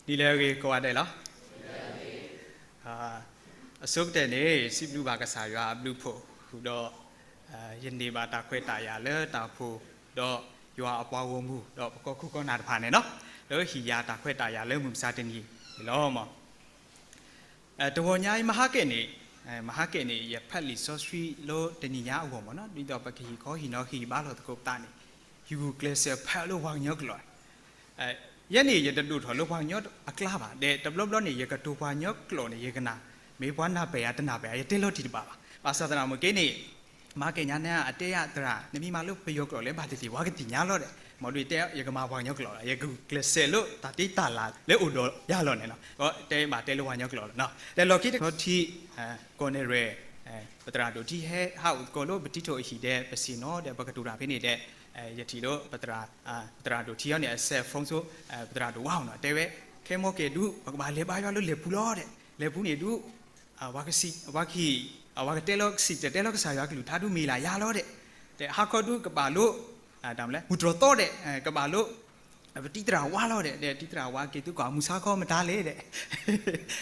နံၤလၢအဂ့ၤကိးဂၤဒဲးလီၤ. အဆိကတၢၢ်န့ၣ် စံးဘျုးဘၣ်ကစၢ်ယွၤအဘျုးအဖှိၣ်ဃုာ်ဒီး ယန့ၢ်ဘၣ်တၢ်ခွဲးတၢ်ယာ်လၢတၢ်အိၣ်ဖှိၣ် ဒီးယွၤအပှၤဂီၢ်မုၢ် ဒီးပကီၢ်ခိၣ်ကီၢ်နၢ်တဖၣ်န့ၣ်လီၤ. လၢဟ့ၣ်ယၤတၢ်ခွဲးတၢ်ယာ်လၢမုၢ်မဆါတနံၤန့ၣ်လီၤ. တဂီၤညါအံၤ မဟါကဲန့ၣ်, မဟါကဲန့ၣ် ယဖးလံာ်စီဆှံလၢတနံၤညါအဂီၢ်မ့ၢ်နီၤ, ဒ်သိးပကဟံးခီဟံးနီၤဟံးဘါလိာ်သကိးပသးန့ၣ်, ယဂုာ်ကျဲးစၢးဖးလၢပှၤကညီကျိာ်. ယဲန့ၣ် ယတဒိၣ်ထီၣ်လၢပှၤကညီအကျါဘၣ်, ဒီးတဘျီဘျီန့ၣ် ယကတိၤပှၤကညီကျိာ်န့ၣ် ယကနၣ်, မ့ၢ်ပှၤနၢ်ပၢၢ်ယၤတနၢ်ပၢၢ်ယၤ ယတဲလီၤတံၢ်တဘၣ်ဘၣ်. ဘၣ်ဆၣ်သနာ်က့န့ၣ် မဟါကဲညါန့ၣ် အတဲယၤသရၣ် နမ့ၢ်မၤလၢပယီၤကျိာ်လၢဘၣ်သ့ၣ်သ့ၣ် ပှၤကသ့ၣ်ညါလီၤဒီး မ်ဒ်တဲ ယကမၤပှၤကညီကျိာ်လီၤ, ယဂုာ်ကျဲးစၢးလၢတၢ်တ့တၢ်လၤလၢအိၣ်ဒီးယၤလီၤန့ၣ်လီၤ. တဲဘၣ်တဲလၢပှၤကညီကျိာ်လီၤ. ဒီးလီၢ်ခံတခီထံး ကီၢ်နဲၣ်ရွဲၣ် ပသရၣ်ဒိၣ်ထံဟဲဟးအိၣ်သကိးလၢပတံၤထီၣ်အဟံၣ်ဒီး ပဆ့ၣ်နီၤဒီး ပကတိၤတၢ်ဖဲန့ၣ်ဒီး ယထံၣ်လၢ ပသရၣ်ဒိၣ်ထံအံၤန့ၣ် အစဲး phone ဆိ ပသရၣ်ဒိၣ်ဝါအီၤနီၤ တဲဝဲ ခဲမီကဲဒုး ပကဘၣ်လဲၤဘါယွၤလၢလဲၤပူၤလီၤဒီး လဲၤပူၤန့ၣ်ဒုး ပှၤကစံး ပှၤကဟ့ၣ် ပှၤကတဲလီၤစံး တဲလီၤကစၢ်ယွၤကလုၢ်ကထါဒုးမ့ၢ်လၢ်ယၤလီၤဒီး တဲဟါခီဒုးကဘၣ်လိ မူတြီၢ်သီဒီး ကဘၣ်လိ ပတံၤသရၣ်ဝါလီၤဒီး ဒီးတံၤသရၣ်ဝါက့ၤသုကွၢ် မုၢ်ဆါခီမတၤလဲၣ်ဒီး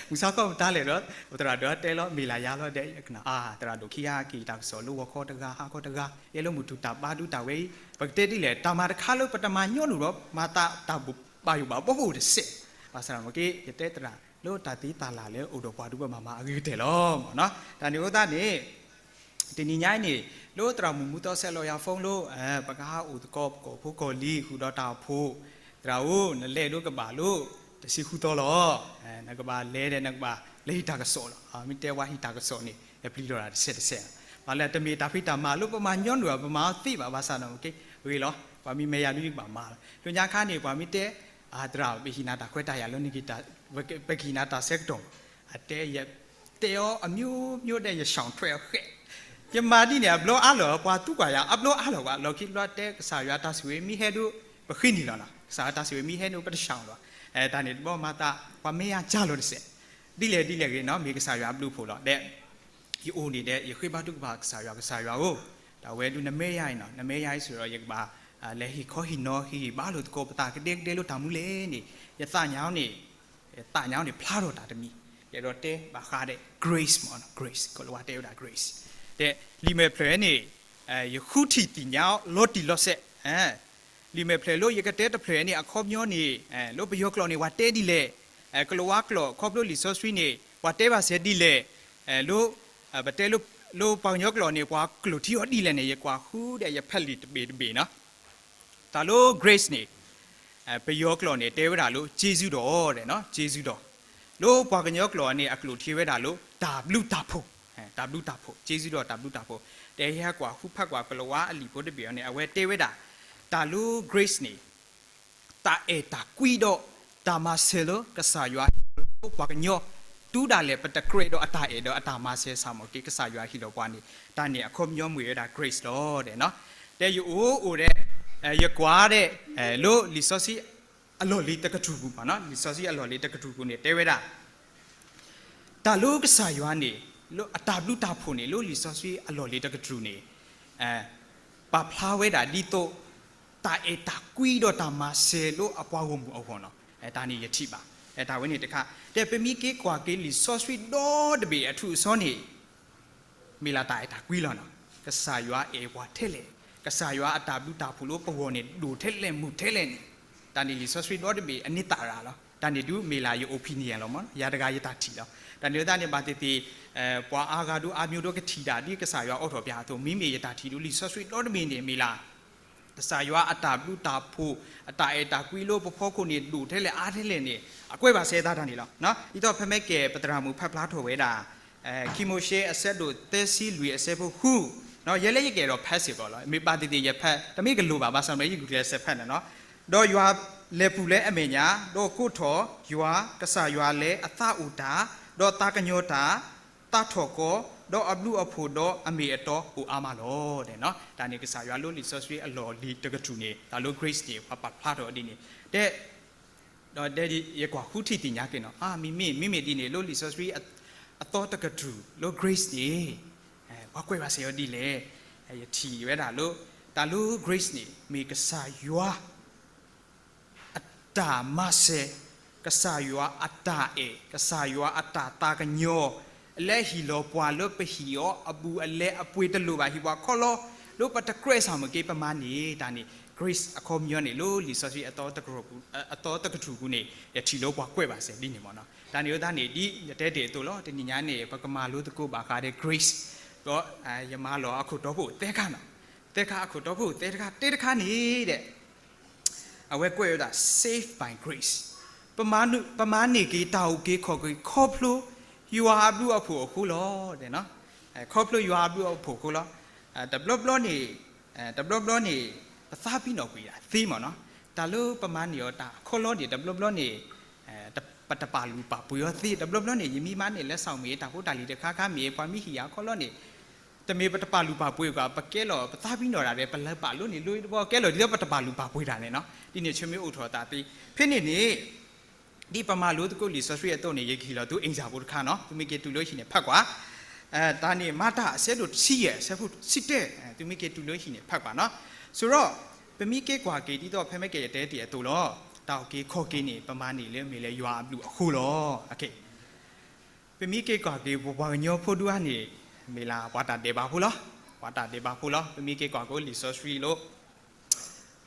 မုၢ်ဆါခီမတၤလဲၣ်ဒီး ပသရၣ်ဒိၣ်တဲလီၤမ့ၢ်လၢ်ယၤလီၤဒီး ယကနၣ် အါ သရၣ်ဒိၣ်ခံဂၤက့ၤတၢ်ကစီၣ်လၢဂီၤခီတဂၤ ဟါခီတဂၤ ယဲလၢမုၢ်ထူၣ်တၢ်ဘါဒုးတၢ်ဝဲအံၤ ပကတဲဒ်လဲၣ် တၢ်မၤတခါလၢပတမၤညီနုၢ်ဒီး မၤသးတၢ်ဘၣ်ယိၣ်ဘၣ်ဘှီအိၣ်တစဲး ဘၣ်ဆၣ်သနာ်က့ ယတဲသရၣ်လၢတၢ်တ့တၢ်လၤလၢအိၣ်ဒီးပှၤဒုးပမၤမၤအဂ့ၤကတၢၢ်လီၤ. တၢ်န့ၣ်အဃိသတးန့ၣ် တနံၤညါအံၤန့ၣ် လၢသရၣ်မုၣ်မူသီဆဲးလီၤယၤ phone လၢ ပကဟးအိၣ်သကိးပကီၢ်ဖိကီၢ်လံၤဃုာ်ဒီးတၢ်အိၣ်ဖှိၣ် သရၣ်ဧၢ နလဲၤဒိကဘၣ်လၢ တဆံဃုသီလီၤ. နကဘၣ်လဲၤဒီး နကဘၣ်လဲၤဟံးတၢ်ကစီၣ်လီၤ. မ့ၢ်တဲဝဲဟံးတၢ်ကစီၣ်န့ၣ် နပျံၤလီၤတၢ်တစဲးတစဲးလီၤ. ဘၣ်လၢတမ့ၢ်တၢ်ဖံးတၢ်မၤလၢပမၤညီနုၢ် ပမၤသ့ဘၣ် ဘၣ်ဆၣ်သနာ်က့ ဂ့ၤလီၤ ပှၤမ့ၢ်မဲာ်ယၤဒုးကဘၣ်မၤလီၤ. လၢညါခါန့ၣ် ပှၤမ့ၢ်တဲ သရၣ် ပဟံးနၤတၢ်ခွဲးတၢ်ယာ်လၢနဂ့ၤ ပကဟံးနၤတၢ်ဆၢကတီၢ် အတဲယ တဲအီၤအမျိုးမျိုးဒီး ယရှောင်ထွက်အဃဲ ယမၤဒ်န့ၣ် အဘျီအါလီၤ ပှၤသူကွၢ်ယၤ အဘျီအါလီၤကွၢ် လီၢ်ခံဘျီတဲ ကစၢ်ယွၤတၢ်ဆိၣ်ဂ့ၤမ့ၢ်ဟဲဒိၣ် ပဃ့နံၣ်လီၤနီၤ ကစၢ်ယွၤတၢ်ဆိၣ်ဂ့ၤမ့ၢ်ဟဲဒိၣ် ပတရှောင်လီၤ. တၢ်န့ၣ်တဘျီမၤသး ပှၤမဲာ်ညါကၢ်လီၤတစဲး ဒ်လဲၣ်ဒ်လဲၣ်ဂ့ၤနီၤ မ့ၢ်ကစၢ်ယွၤအဘျုးအဖှိၣ်လီၤ ဒီး ယအိၣ်န့ၣ်ဒီး ယဃ့ဘါထုကဖၣ်ကစၢ်ယွၤ ကစၢ်ယွၤဧၢ, တၢ်ဝဲဒုးနမဲာ်ညါအံၤနီၤ နမဲာ်ညါအံၤစ့ၢ်ဒီး ယကဘၣ် လဲၤဟ့ၣ်ခီဟ့ၣ်နီၤ ဟ့ၣ်ဂံၢ်ဘါလိာ်သကိး ပသးကဒဲကဒဲလၢတၢ်မူလၢ်န့ၣ် ယသးညါအီၤန့ၣ် ယသးညါအီၤန့ၣ် ဖျါထီၣ်တၢ်တမံၤ ယအဲၣ်ဒိးတဲဘၣ်ဃးဒီး grace မ့ၢ်နီၤ grace ကီၢ်လၤဝါတဲဝဲဒၣ် grace ဒီးလံာ်မဲာ်ဖျၢၣ်န့ၣ် ယဃုထံၣ်သ့ၣ်ညါအီၤလီၤတံၢ်လီၤဆဲး လံာ်မဲာ်ဖျၢၣ်လၢယကတဲတဖျၢၣ်န့ၣ် အခီပညီန့ၣ် လၢပယီၤကျိာ်န့ၣ် ပှၤတဲဒ်လဲၣ်, ကလၤဝါကျိာ် ခီဖျိလံာ်စီဆှံန့ၣ် ပှၤတဲဘၣ်စဲဒ်လဲၣ်, လၢ ပတဲလၢ လၢပှၤကညီကျိာ်န့ၣ် ပှၤကျိာ်ထံအီၤဒ်လဲၣ်န့ၣ် ယကွၢ်ဃုဒီး ယဖးလံာ်တဘ့ၣ်တဘ့ၣ်နီၤ. တၢ်လၢ grace န့ၣ် ပယီၤကျိာ်န့ၣ် တဲဝဲဒၣ်လၢ ကျေးဇူးတော် ဒီး ကျေးဇူးတော်, လၢပှၤကညီကျိာ်န့ၣ် အကျိာ်ထံဝဲဒၣ်လၢ တၢ်ဘျုးတၢ်ဖှိၣ်, တၢ်ဘျုးတၢ်ဖှိၣ် ကျေးဇူးတော် တၢ်ဘျုးတၢ်ဖှိၣ်, တဲယဟဲကွၢ်ဃုဖးကွၢ်ကလၤဝါအလံာ်ဖိတဘ့ၣ်အီၤန့ၣ် အဝဲတဲဝဲဒၣ် တၢ်လၢ grace န့ၣ် တၢ်အဲၣ်တၢ်ကွံဒီး တၢ်မၤစၢၤလၢကစၢ်ယွၤဟ့ၣ်လီၤလၢပှၤကညီ, တုၤဒၣ်လဲာ်ပတကြၢးဒီးအတၢ်အဲၣ်ဒီးအတၢ်မၤစၢၤ ဆၣ်မီၣ်က့ ကစၢ်ယွၤဟ့ၣ်လီၤပှၤန့ၣ် တၢ်န့ၣ်အခီပညီမ့ၢ်ဝဲဒၣ် grace လီၤ. တဲယအိၣ်အိၣ်ဒီး ယကွၢ်ဒီး လၢလံာ်စီဆှံအလီၢ်လံၤတကတြူၢ်ပူၤမ့ၢ်နီၤ, လံာ်စီဆှံအလီၢ်လံၤတကတြူၢ်ပူၤန့ၣ် တဲဝဲဒၣ် တၢ်လၢကစၢ်ယွၤန့ၣ် လၢအတၢ်ဘျုးတၢ်ဖှိၣ်န့ၣ် လၢလံာ်စီဆှံအလီၢ်လံၤတကတြူၢ်န့ၣ် ပာ်ဖျါဝဲဒၣ်ဒ်သိး တၢ်အဲၣ်တၢ်ကွံဒီးတၢ်မၤစၢၤလၢအပှၤဂီၢ်မုၢ်အဂီၢ်နီၤ. တၢ်န့ၣ်ယထံၣ်ဘၣ်. တၢ်ဝဲန့ၣ်တခါ တဲပမ့ၢ်က့ၤကွၢ်က့ၤလံာ်စီဆှံဒီတဘ့ၣ်အထူၣ်အစီန့ၣ် မ့ၢ်လၢတၢ်အဲၣ်တၢ်ကွံလီၤနီၤ. ကစၢ်ယွၤအဲၣ်ပှၤထဲလဲၣ်, ကစၢ်ယွၤအတၢ်ဘျုးတၢ်ဖှိၣ်လၢပဂီၢ်န့ၣ် ဒိၣ်ထဲလဲၣ်မုၢ်ထဲလဲၣ်န့ၣ် တၢ်န့ၣ်လံာ်စီဆှံဒီတဘ့ၣ်အန့ၢ်သရၣ်လီၤ. တၢ်န့ၣ်ဒုးမ့ၢ်လၢယ opinion လီၤမ့ၢ်နီၤ, ယၤတဂၤယတၢ်ထံၣ်လီၤ. တၢ်န့ၣ်အဃိသတးန့ၣ် ဘၣ်သ့ၣ်သ့ၣ် ပှၤအါဂၤဒုးအါမျိုးဒိးကထံၣ်တၢ်ဒ်ကစၢ်ယွၤအိးထီၣ်ပှၤအသိး မ့မ့ၢ်ယတၢ်ထံၣ်ဒုးလံာ်စီဆှံဒီတဘ့ၣ်န့ၣ် မ့ၢ်လၢ ကစၢ်ယွၤအတၢ်ဘျုးတၢ်ဖှိၣ် အတၢ်အဲၣ်တၢ်ကွံလၢပဖီခိၣ်န့ၣ် ဒိၣ်ထဲလဲၣ်အါထဲလဲၣ်န့ၣ် အကွဲးဘၣ်စဲသးတၢ်န့ၣ်လီၤ. ဒ်သိးဖဲမ့ၢ်ကဲ ပသရၣ်မုၣ်ဖးဖျါထီၣ်ဝဲဒၣ် ခံမိၤၡ့ အဆၢဒိၣ်သၢဆံလွံၢ် အဆၢဖိဃု, ယဲလၢယကအဲၣ်ဒိးဖးစ့ၢ်ကီးလီၤ. မ့ၢ်ဘၣ်သ့ၣ်သ့ၣ်ယဖး တမ့ၢ်ကလိၤဘၣ် ဘၣ်ဆၣ်မ့ၢ်ယဂုာ်ကျဲးစၢးဖးန့ၣ်လီၤ. ဒီးယွၤလဲၤပူၤလၢအမဲာ်ညါ, ဒီးကိးထီၣ် ယွၤ, ကစၢ်ယွၤလၢအသးအိၣ်တၢ်, ဒီးသးကညီၤတၢ်, သးထီၣ်ကီ, ဒီးအဘျုးအဖှိၣ်ဒီးအမ့ၢ်အတီအိၣ်အါမးလီၤ. တၢ်န့ၣ် ကစၢ်ယွၤလၢလံာ်စီဆှံအလီၢ်လံၤတကတြူၢ်န့ၣ် တၢ်လၢ grace န့ၣ် ပှၤပာ်ဖျါထီၣ်ဒ်န့ၣ် တဲ ဒီးဒ်ယကွၢ်ဃုထံၣ်သ့ၣ်ညါက့ၤနီၤ, မ့မ့ၢ် မ့မ့ၢ်ဒ်န့ၣ် လၢလံာ်စီဆှံအသီတကတြူၢ်လၢ grace န့ၣ် ပှၤကွဲးဘၣ်စ့ၢ်ကီးဒ်လဲၣ်. ယထံၣ်ဝဲဒၣ်လၢ တၢ်လၢ grace န့ၣ် မ့ၢ်ကစၢ်ယွၤ အတၢ်မၤစၢၤ, က ကစၢ်ယွၤအတၢ်အဲၣ်, ကစၢ်ယွၤအတၢ်သးကညီၤ, အလဲၤဟ့ၣ်လီၤပှၤလၢပဟ့ၣ်အီၤအဘူးအလဲအပှ့ၤတလိၣ်ဘၣ် ဟ့ၣ်ပှၤခီလီၤ, လၢပတကြၢးစၢ်မ့ၢ်က့ ပမၤန့ၢ်တၢ်န့ၣ် grace အခီပညီန့ၣ် လၢလံာ်စီဆှံအသီတကထူၣ်ပူၤန့ၣ် ယထံၣ်လၢပှၤကွဲးဘၣ်စဲၤဒ်န့ၣ်မ့ၢ်နီၤ. တၢ်န့ၣ်အဃိသတးန့ၣ် ဒ်ယတဲတ့ၢ်အသိးလီၤ, တနံၤညါန့ၣ် ပကမၤလိသကိးဘၣ်ဃးဒီး grace, ဒီးယမၤလီၤအခိၣ်တီဖိသၢခါနီၤ, သၢခါအခိၣ်တီဖိသၢခါ, တၢတခါန့ၣ်ဒီး အဝဲကွဲးဝဲဒၣ် saved by grace, ပမၤန့ၢ်က့ၤတၢ်အုၣ်က့ၤခီၣ်က့ၤ ခီဖျိယွၤအဘျုးအဖှိၣ်အဃိလီၤ. ခီဖျိယွၤအဘျုးအဖှိၣ်အဃိလီၤ. တဘျီဘျီန့ၣ်, တဘျီဘျီန့ၣ် ပသးပ့ၤနီၣ်ကွံာ်ဒၣ်သ့မ့ၢ်နီၤ, တၢ်လၢပမၤန့ၢ်အီၤတၢ်ခီလီၤန့ၣ် တဘျီဘျီန့ၣ် ပတပာ်လုၢ်ပာ်ပှ့ၤအီၤသ့, တဘျီဘျီန့ၣ် ယမ့ၢ်မၤန့ၢ်လၢ ဆၣ်မ့ၢ် တၢ်ဖိတၢ်လံၤတခါခါမ့ၢ် ပှၤမ့ၢ်ဟ့ၣ်ယၤခီလီၤန့ၣ် တမ့ၢ်ပတပာ်လုၢ်ပာ်ပှ့ၤဘၣ်, ပကဲလီၤ ပသးပ့ၤနီၣ်ဒၣ်ဒီး ပလၢပာ်လိန့ၢ်လိတဘျီ ကဲလီၤဒ်သိးပတပာ်လုၢ်ပာ်ပှ့ၤတၢ်န့ၣ်နီၤ, ဒ်န့ၣ်ဆၢမ့ၢ်အိၣ်ထီၣ်အသးသ့. ဖဲန့ၣ်န့ၣ် ဒ်ပမၤလိသကိးလံာ်စီဆှံအသိးန့ၣ် ယကဟ့ၣ်လီၤသု example တခါနီၤ, သုမ့ၢ်က့ၤတုၤလၢဟံၣ်န့ၣ်ဖးကွၢ်, တၢ်န့ၣ် မၤတၢ်အဆၢဒိၣ်တဆံယဲၢ် အဆၢဖိတဆံတၢ, သုမ့ၢ်က့ၤတုၤလၢဟံၣ်န့ၣ်ဖးကွၢ်နီၤ. ဆိဒီး ပမ့ၢ်က့ၤကွၢ်က့ၤဒ်သိး ဖဲမ့ၢ်က့ၤယတဲတ့ၢ်အသိးလီၤ, တၢ်အုၣ်က့ၤခီၣ်က့ၤန့ၣ် ပမၤန့ၢ်လၢမ့ၢ်လၢယွၤအဘျုးအဃိလီၤ. ပမ့ၢ်က့ၤကွၢ်က့ၤပပှၤကညီဖိဒိၣ်အါန့ၣ် မ့ၢ်လၢပှၤတၢ်ဒဲးဘးဖိလီၤ, ပှၤတၢ်ဒဲးဘးဖိလီၤ. ပမ့ၢ်က့ၤကွၢ်က့ၤလံာ်စီဆှံလီၤ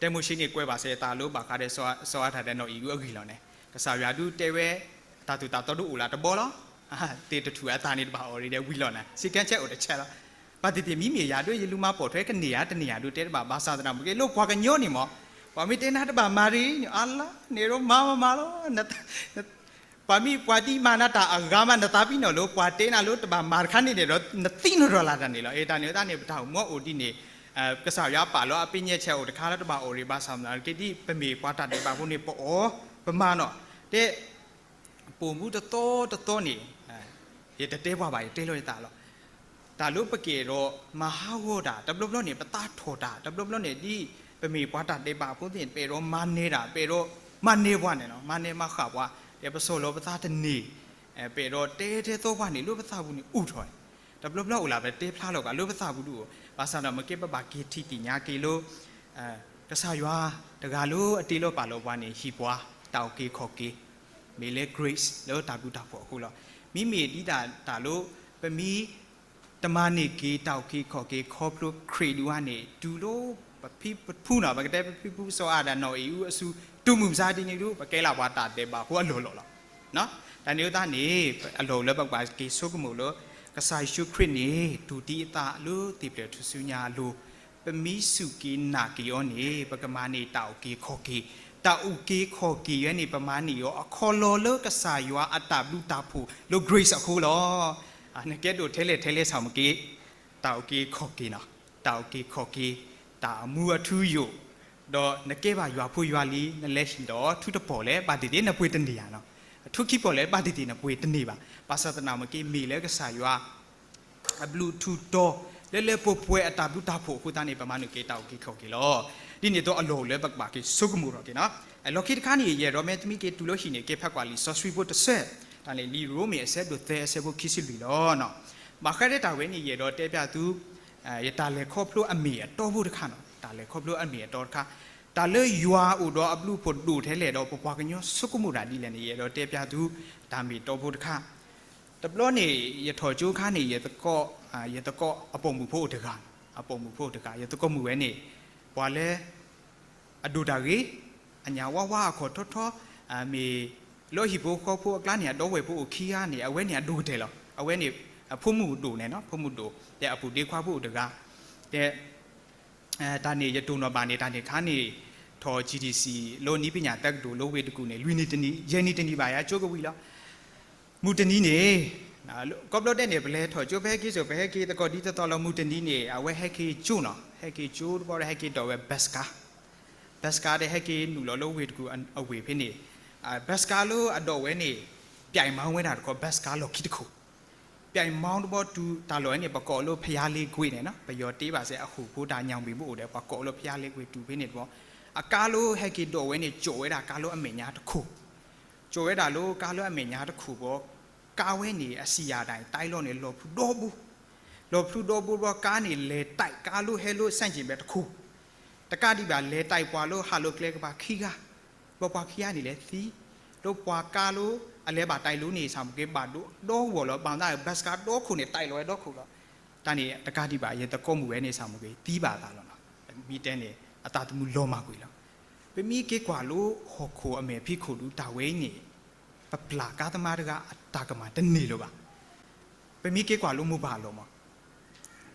တဲမိၤၡ့န့ၣ် ကွဲးဘၣ်စဲၤအသးလၢဘၣ်ဃးဒီးစီၤအၤဒၣ်ဒီးနီၢ်အံၣ်အူအဂ့ၢ်လီၤန့ၣ်, ကစၢ်ယွၤဒုးတဲဝဲ တၢ်သိၣ်တၢ်သီဒုးအိၣ်လၢတဘီလီၤ. သ့ၣ်တထူၣ်အသးန့ၣ်တဘၣ်အီၣ်ရံၤဒီးဝံၤလီၤန့ၣ် စံးကဲဆဲးအိၣ်တဆဲးလီၤ. ဘၣ်သ့ၣ်သ့ၣ်မံမ့ၢ်ယၤဒုး ယလူၤမၤပိာ်ထွဲကန့ၢ်ယၤတန့ၢ်ယၤဒုး တဲတဘၣ်ဘၣ်ဆၣ်သနာ်က့ လၢပှၤကညီန့ၣ်မ့ၢ် ပှၤမ့ၢ်တဲနၤတဘၣ်မၤရံၤန့ၣ် အါလါန့ၣ်ဒီးမၤမၤမၤလီၤ ပှၤမ့ၢ်ပှၤဒ်မၤနၤတၢ်အဂၤမး နသးပ့ၤနီၣ်လၢပှၤတဲနၤလၢတဘၣ်မၤတခါန့ၣ်န့ၣ်ဒီး နသံနီၣ်ထီၣ်လၢ်တၢ်န့ၣ်လီၤ. အတၢ်န့ၣ်အဃိသတးန့ၣ် ပတၢ်အိၣ်မူအိၣ်ဒ်န့ၣ် ကစၢ်ယွၤပာ်လီၤအပညဲဆဲးအိၣ်တခါလၢတဘၣ်အီၣ်ရံၤဘၣ်ဆၣ်သနာ်က့ ဒ်ပမ့ၢ်ပှၤတၢ်ဒဲးဘးဖိန့ၣ် ပအီၣ်ပမၤနီၤ တဲ ပိာ်မူတသီတသီန့ၣ် ယတတဲပှၤဘၣ် ယတဲလီၤယသးလီၤ. တၢ်လၢပကအဲၣ်ဒိးမၤဟးဂီၤတၢ် တဘျီဘျီန့ၣ် ပသးထီၣ်တၢ် တဘျီဘျီန့ၣ် ဒ်ပမ့ၢ်ပှၤတၢ်ဒဲးဘးဖိသ့ၣ်န့ၣ် ပအဲၣ်ဒိးမၤနၢၤတၢ် ပအဲၣ်ဒိးမၤနၢၤပှၤန့ၣ်လီၤ. မၤနၢၤမၤဃၣ်ပှၤ ဒီးပဆီၣ်လီၤပသးတန့ၢ် ပအဲၣ်ဒိးတဲထဲသီပှၤန့ၣ် လၢပသးပူၤန့ၣ်အိၣ်ထီၣ်န့ၣ် တဘျီဘျီအိၣ်လၢပတဲဖျါလီၤက့ၤ လၢပသးပူၤဒုးအိၣ် ဘၣ်ဆၣ်ဒီးမ့ၢ်က့ ပဘၣ်က့ၤထံၣ်သ့ၣ်ညါက့ၤလၢ ကစၢ်ယွၤတဂၤလၢအတ့လီၤပာ်လီၤပှၤန့ၣ် ဟ့ၣ်ပှၤ တၢ်အုၣ်က့ၤခီၣ်က့ၤ မ့ၢ်လၢ grace လၢတၢ်ဘျုးတၢ်ဖှိၣ်အဃိလီၤ. မ့မ့ၢ်ဒ်တၢ်တၢ်လၢ ပမ့ၢ်တမၤန့ၢ်က့ၤတၢ်အုၣ်က့ၤခီၣ်က့ၤခီဖျိခရံာ်ဒုးအါန့ၣ် တုၤလၢပဖံပဖုနီၤ ပကတဲပဖံပဖုစီၤအၤဒၣ်နီၢ်အံၣ်အူအစု တုၤမုၢ်မဆါတနံၤဒုး ပကဲလၢပှၤတၢ်ဒဲးဘးဖိအလီၢ်လီၢ်လီၤ. တၢ်န့ၣ်အဃိသတးန့ၣ် အလီၢ်အိၣ်လၢပကဘၣ်က့ၤဆိကမိၣ်လၢ ကစၢ်ယ့ၣ်ၡူးခရံာ်န့ၣ် တူၢ်သံအသးလၢသ့ၣ်ဖျၢၣ်ထူၣ်စုညါအလိၤ ပမ့ၢ်စူၢ်က့ၤနာ်က့ၤအီၤန့ၣ် ပကမၤန့ၢ်တၢ်အုၣ်က့ၤခီၣ်က့ၤ, တၢ်အုၣ်က့ၤခီၣ်က့ၤယဲန့ၣ် ပမၤန့ၢ်အီၤအခီလီၤလၢကစၢ်ယွၤအတၢ်ဘျုးတၢ်ဖှိၣ်လၢ grace အဃိလီၤ. နကဲဒိၣ်ထဲလဲၣ်ထဲလဲၣ်ဆၣ်မ့ၢ်က့ တၢ်အုၣ်က့ၤခီၣ်က့ၤနီၤ, တၢ်အုၣ်က့ၤခီၣ်က့ၤ, တၢ်အမူအထူအယိာ်, ဒီးနကဲဘၣ်ယွၤဖိယွၤလံၤ နလဲၤဟံၣ်ဒီးထူတပီၢ်လဲၣ် ဘၣ်သ့ၣ်သ့ၣ်နပှ့ၤတန့ၢ်ဧါနီၤ, ထူခံပီၢ်လဲၣ် ဘၣ်သ့ၣ်သ့ၣ်နပှ့ၤတန့ၢ်ဘၣ်. ဘၣ်ဆၣ်သနာ်မ့ၢ်က့ မ့ၢ်လၢကစၢ်ယွၤ အဘျုးထူးတီၤ လၢလၢပှဲၤပှဲၤအတၢ်ဘျုးတၢ်ဖှိၣ်အဃိသတးန့ၣ် ပမၤန့ၢ်က့ၤတၢ်အုၣ်က့ၤခီၣ်က့ၤလီၤ. ဒ်န့ၣ်အသိးအလီၢ်အိၣ်လၢပကဘၣ်က့ၤဆိကမိၣ်ထီၣ်က့ၤနီၤ. လီၢ်ခံတခါန့ၣ် ယအဲၣ်ဒိးမ့ၢ်သုမ့ၢ်က့ၤတုၤလၢဟံၣ်န့ၣ် က့ၤဖးကွၢ်လံာ်စီဆှံဖိတဆၢ, တၢ်န့ၣ်လံာ်ရိမ့ၤအဆၢဒိၣ်သၢအဆၢဖိခံဆံလွံၢ်လီၤ. ဘၣ်ဃးဒီးတၢ်ဝဲန့ၣ် ယအဲၣ်ဒိးတဲပျးသု ယတၢ်လဲၤခီဖျိအမ့ၢ်အတီဖိတခါနီၤ, တၢ်လဲၤခီဖျိအမ့ၢ်အတီတခါ, တၢ်လၢယွၤအိၣ်ဒီးအဘျုးအဖှိၣ်ဒိၣ်ထဲလဲၣ်ဒီး ပပှၤကညီဆိကမိၣ်တၢ်ဒ်လဲၣ်န့ၣ် ယအဲၣ်ဒိးတဲပျးသု တၢ်မ့ၢ်တီဖိတခါ တဘျီန့ၣ် ယထီၣ်ကၠိခါန့ၣ် ယသကိး, ယသကိးအပိာ်မုၣ်ဖိအိၣ်တဂၤ, အပိာ်မုၣ်ဖိအိၣ်တဂၤ ယသကိးမုၣ်ဝဲန့ၣ် ပှၤလၢ အဒိၣ်တၢ်ဂ့ၤ, အညၣ်ဝါဝါအခီၣ်ထီထီ, မ့ၢ်လၢဟံၣ်ဖိဃီဖိအကျါန့ၣ် အဒီပုၢ်ဝဲၢ်ဖိအိၣ်ခံဂၤန့ၣ် အဝဲန့ၣ်အဒိၣ်ကတၢၢ်လီၤ. အဝဲန့ၣ် အဖိမုၣ်ဒိၣ်န့ၣ်နီၤ, ဖိမုၣ်ဒိၣ်, ဒီးအပုၢ်ဒ့ခွါဖိအိၣ်တဂၤ, ဒီး တၢ်န့ၣ် ယတိၢ်နီၣ်ဘၣ်န့ၣ် တၢ်န့ၣ်ခါန့ၣ် ထီၣ် GTC လၢနံၣ်ပညၣ်တက္ကသိုလ် လၢဝ့ၢ်တကူၣ်န့ၣ် လွံၢ်နံၣ်တနံၣ် ယဲၢ်နံၣ်တနံၣ်ဘၣ် ယကၠိကဝံၤလီၤ. မုၢ်တနံၤန့ၣ် ကိးဘျီဒဲးန့ၣ် ပလဲၤထီၣ်ကၠိ ပဟဲက့ၤသကိးဒ်သိးသိးလီၤ. မုၢ်တနံၤန့ၣ် အဝဲဟဲက့ၤကၠိနီၤ, ဟဲက့ၤကၠိတဘျီဒီး ဟဲက့ၤဒိးဝဲ bus ကား, bus ကားဒီး ဟဲက့ၤနုာ်လီၤလၢဝ့ၢ်တကူၣ်အဝ့ၢ်ဖဲန့ၣ်, bus ကားလၢအဒိးဝဲန့ၣ် ပျဲၢ်မီဝဲဒၣ်တခီ bus ကားလီၢ်ခံတခိၣ် ပျဲၢ်မီတဘျီတုၤတၢ်လီၢ်ဝဲန့ၣ် ပကိးလၢဖယါလ့ကွ့န့ၣ်နီၤ, ပယီၤတ့ဘၣ်စဲးအဃိာ်ဖိတၢ်ညၣ်မ့ၢ်ဘၣ်အိၣ်ဒီး ပှၤကိးလၢဖယါလ့ကွ့တုၤဖဲန့ၣ်တဘျီ, အကါလၢဟဲက့ၤဒိးဝဲန့ၣ် ကၠိာ်ဝဲဒၣ်ကါလၢအမဲာ်ညါတခိၣ်, ကၠိာ်ဝဲဒၣ်လၢကါလၢအမဲာ်ညါတခိၣ်ဘျီ, ကါဝဲန့ၣ် အစံၣ်ယၣ်ဒၣ်အံၤ တၢ်လီၢ်န့ၣ် လီၤဖျူဒီဘိ, လီၤဖျူဒီဘိဘျီ ကါန့ၣ် လဲၤတၢ်ကါလၢဟဲလၢစဲၣ်ကၠံၣ်ဘဲတခိၣ်, တကးဒံးဘၣ် လဲၤတၢ်ပှၤလၢဟးလိာ်ကျဲကပၤခံဂၤ, ဘျီပှၤခံဂၤန့ၣ်လဲၤသံ, ဒ်ပှၤကါလၢ အလဲၤဘၣ်တၢ်အံၤလိၤန့ၣ် ဆၣ်မုၢ်က့ၤ ဘၣ်ဒိဒီဂီၢ်လီၤ, ဘၣ်မနုၤ ဘၣ်စကၤဒီခိၣ်န့ၣ် တၢ်အံၤလီၤဝဲဒီခိၣ်လီၤ. တၢ်န့ၣ်တကးဒံးဘၣ် ယသကိးမုၣ်ဝဲန့ၣ် ဆၣ်မုၢ်က့ၤ သံဘၣ်အသးလီၤနီၤ. မ့ၢ်တဲန့ၣ် အသးသမူလီၤမၢ်ကွံာ်လီၤ. ပမ့ၢ်က့ၤကွၢ်လၢဟီၣ်ခိၣ်အမဲာ်ဖံးခိၣ်ဒူ တၢ်ဝဲအံၤန့ၣ် ပပျၢ်ကါသမားတဂၤအတၢ်ကမၣ်တန့ၢ်လၢၤဘၣ်. ပမ့ၢ်က့ၤကွၢ်လၢမိၢ်ပၢ်အလီၢ်မး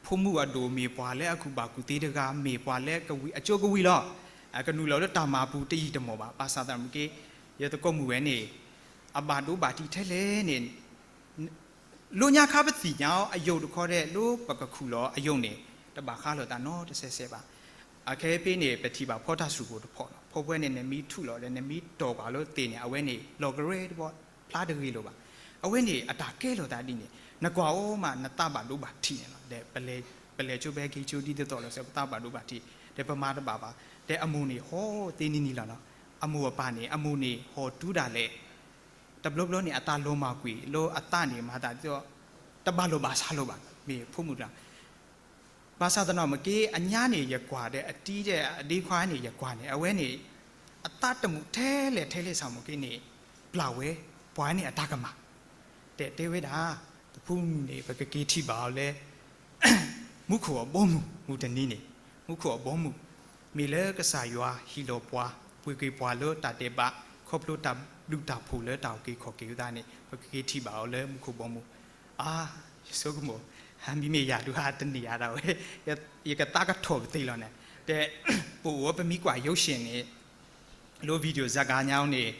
ဖိမုၣ်အဒိၣ်မ့ၢ်ပှၤလၢအကူၣ်ဘၣ်ကူၣ်သ့တဂၤ မ့ၢ်ပှၤလၢကဝံၤအကၠိကဝံၤလီၤ. ကနုာ်လီၤလၢတၢ်မၤပူၤတယံာ်တမီၢ်ဘၣ်. ဘၣ်ဆၣ်သနာ်က့ ယသကိးမုၣ်ဝဲန့ၣ် အဘၣ်ဒိဘၣ်ထံးထဲလဲၣ်န့ၣ် လၢညါခါပသ့ၣ်ညါအီၤ အယိာ်တခီဒဲး လၢပကခူၣ်လီၤအယိာ်န့ၣ် တဘၣ်ဃးလိာ်သးနီတစဲးစဲးဘၣ်. အခဲဖဲန့ၣ် ပထံၣ်ဘၣ်ဖီတၢ်စူၢ်ဖိတဖီနီၤ, ဖီဖဲန့ၣ် နမ့ၢ်ထူးလီၤဒီး နမ့ၢ်တီၢ်ကွၢ်လၢသ့ၣ်န့ၣ် အဝဲန့ၣ် လီၤကရဲတဘီ ဖျါတဂ့ၤလိာ်ဘၣ်. အဝဲန့ၣ်အတၢ်ကဲလိာ်သးဒ်န့ၣ် နကွၢ်အီၤမး နသးဘၣ်ဒိဘၣ်ထံးန့ၣ်လီၤ. ဒီးပလဲၤဆိဘဲက့ၤဆိဒ်သိးသိးလီၤစဲး ပသးဘၣ်ဒိဘၣ်ထံး ဒီးပမၤတဘၣ်ဘၣ်. ဒီးအမိၢ်န့ၣ်ဟီၣ်သ့နံၤနံၤလီၤနီၤ. အမိၢ်အပၢ်န့ၣ် အမိၢ်န့ၣ် ဟီၣ်တူဒၣ်လဲာ် တဘျီဘျီန့ၣ် အသးလီၤမၢ်ကွံာ်လၢအသးန့ၣ် မၤသးဒ်သိး တဘၣ်လိာ်ဘၣ်စးလိာ်ဘၣ် မ့ၢ်ဖိမုၣ်တဂၤ ဘၣ်ဆၣ်သနာ်က့ အညါန့ၣ် ယကွၢ်ဒီး အတံၤဒီးအဒ့ခွါန့ၣ် ယကွၢ်န့ၣ် အဝဲန့ၣ် အသးတမုာ်ထဲလဲၣ်ထဲလဲၣ် ဆၣ်မုၢ်က့ၤန့ၣ် ပျၢ်ဝဲ ပှၤန့ၣ်အတၢ်ကမၣ် တဲတဲဝဲဒၣ် တဖုမုၢ်န့ၣ် ပကက့ၤထံၣ်ဘၣ်အီၤလၢ မူခိၣ်အဘီအမုၢ် မုၢ်တနံၤန့ၣ် မူခိၣ်အဘီအမုၢ် မ့ၢ်လၢကစၢ်ယွၤဟ့ၣ်လီၤပှၤ ပှ့ၤက့ၤပှၤလၢတၢ်ဒဲးဘး ခီဖျိတၢ်ဘျုးတၢ်ဖှိၣ်လၢတၢ်အုၣ်က့ၤခီၣ်က့ၤအသးန့ၣ် ပကက့ၤထံၣ်ဘၣ်အီၤလၢမူခိၣ်ဘီအမုၢ်. အါ ယဆိကမိၣ် မ့မ့ၢ်ယၤဒုးဟးတနံၤယၤဒၣ်ဝဲ ယကသးကထီၣ်ပသ့လီၤန့ၣ် တဲ ပအိၣ်ဝဲပမ့ၢ်ကွၢ်ရုပ်ရှင်န့ၣ် လၢ video ဇာတ်ကားညါန့ၣ်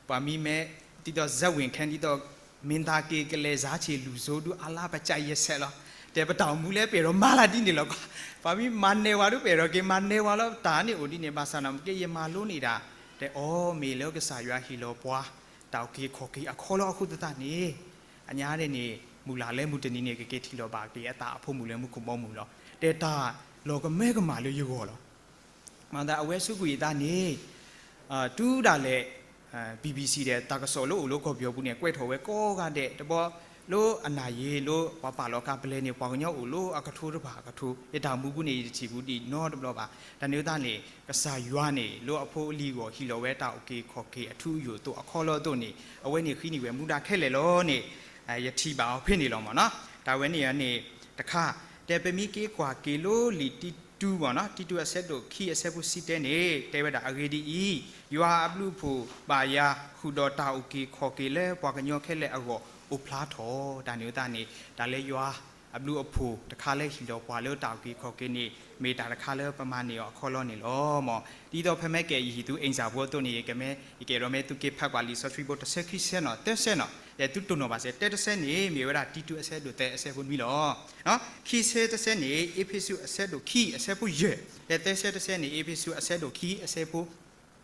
ပှၤမ့ၢ်မဲ ဒ်သိး ဇာတ်ဝင်ခန်း ဒ်သိး မင်းသားက့ ကလဲၤစါဆ့ၣ်လူၤစိဒု အါလါပကၢ်ယဲၢ်ဆဲးလီၤ. တဲပတၢ်အိၣ်မူလၢပအဲၣ်ဒိးမၤလၢဒ်န့ၣ်လီၤ. ပှၤမ့ၢ်မၤနၢၤဝဲဒု ပအဲၣ်ဒိးက့ၤမၤနၢၤဝဲလီၤ. တၢ်န့ၣ်အိၣ်ဒ်န့ၣ် ဘၣ်ဆၣ်သနာ်က့ ယမၤလိန့ၢ်ဒၣ် တဲအီၤ မ့ၢ်လၢကစၢ်ယွၤဟ့ၣ်လီၤပှၤ တၢ်အုၣ်က့ၤခီၣ်က့ၤအခီလီၤအဃိသတးန့ၣ် အညါဒ်န့ၣ် မုၢ်လၢ်လၢမုၢ်တနံၤန့ၣ် ကက့ၤထံၣ်လီၤဘၣ်က့ၤအသးအဖိမုၣ်လၢမူခိၣ်ဘီမုၢ်လီၤ. တဲတၢ်လီၤကမၢကမၣ်လၢယဂီၢ်လီၤ. မၤသးအဝဲစူးကွံာ်အသးန့ၣ် တုၤဒၣ်လဲာ် BBC ဒီးတၢ်ကစီၣ်လၢအိၣ်လၢကီၢ်ပယီၤပူၤန့ၣ် ကွဲးထီၣ်ဝဲကိးဂၤဒဲး တဘျီလၢအနၢ်ယ့ၤလၢ ပှၤပာ်လီၤကါပလဲၤန့ၣ် ပှၤကညီအိၣ်လၢအကထိတဖၣ်အကထိ ယတၢ်အိၣ်မူပူၤန့ၣ် ယတထံၣ်ဘူးဒံးနီတဘျီဘၣ်. တၢ်န့ၣ်အသးန့ၣ် ကစၢ်ယွၤန့ၣ် လၢအဖိအလံၤအဂီၢ် ဟ့ၣ်လီၤဝဲတၢ်အုၣ်က့ၤခီၣ်က့ၤအထူအယိာ်အသိးအခီလီၤအသိးန့ၣ် အဝဲန့ၣ်ဃ့န့ၢ်ဝဲမူဒါခဲလၢာ်လီၤန့ၣ် ယထံၣ်ဘၣ်အီၤဖဲန့ၣ်လီၤမ့ၢ်နီၤ. တၢ်ဝဲန့ၣ်န့ၣ်တခါ တဲပမ့ၢ်က့ၤကွၢ်က့ၤလၢလံာ်တံတူမ့ၢ်နီၤ တံတူအဆၢဒိၣ်ခံအဆၢဖိတဆံတၢန့ၣ် တဲဝဲဒၣ်အဂ့ၢ်ဒ်အံၤ, ယွၤအဘျုးအဖှိၣ်ဘၣ်ယၤ ဃုာ်ဒီးတၢ်အုၣ်က့ၤခီၣ်က့ၤလၢပှၤကညီခဲလၢာ်အဂီၢ်အိၣ်ဖျါထီၣ်. တၢ်န့ၣ်အသးန့ၣ် တၢ်လၢယွၤအဘျုးအဖှိၣ်တခါလၢဟ့ၣ်လီၤပှၤလၢတၢ်အုၣ်က့ၤခီၣ်က့ၤန့ၣ် မ့ၢ်တၢ်တခါလၢပမၤန့ၢ်အီၤအခီလီၤန့ၣ်လီၤ. မ်ဒ်သိးဖဲမ့ၢ်ကဲယဟံၣ်သူ အိမ်စာ ဖိအသိးန့ၣ် ယကမ့ၢ် ယကအဲၣ်ဒိးမ့ၢ်သုက့ၤဖးကွၢ်လံာ်စီဆှံဖိတဆၢခံဆၢနီၤ သၢဆၢနီၤ ဒီးသုတိၢ်နီၣ်ဘၣ်စ့ၢ် တၢတဆၢန့ၣ် မ့ၢ်ဝဲဒၣ်တံတူအဆၢဒိၣ်သၢအဆၢဖိနွံလီၤ. ခံဆၢတဆၢန့ၣ် အ့းဖ့းစူးအဆၢဒိၣ်ခံအဆၢဖိယဲၢ် ဒီးသၢဆၢတဆၢန့ၣ် အ့းဖ့းစူးအဆၢဒိၣ်ခံအဆၢဖိ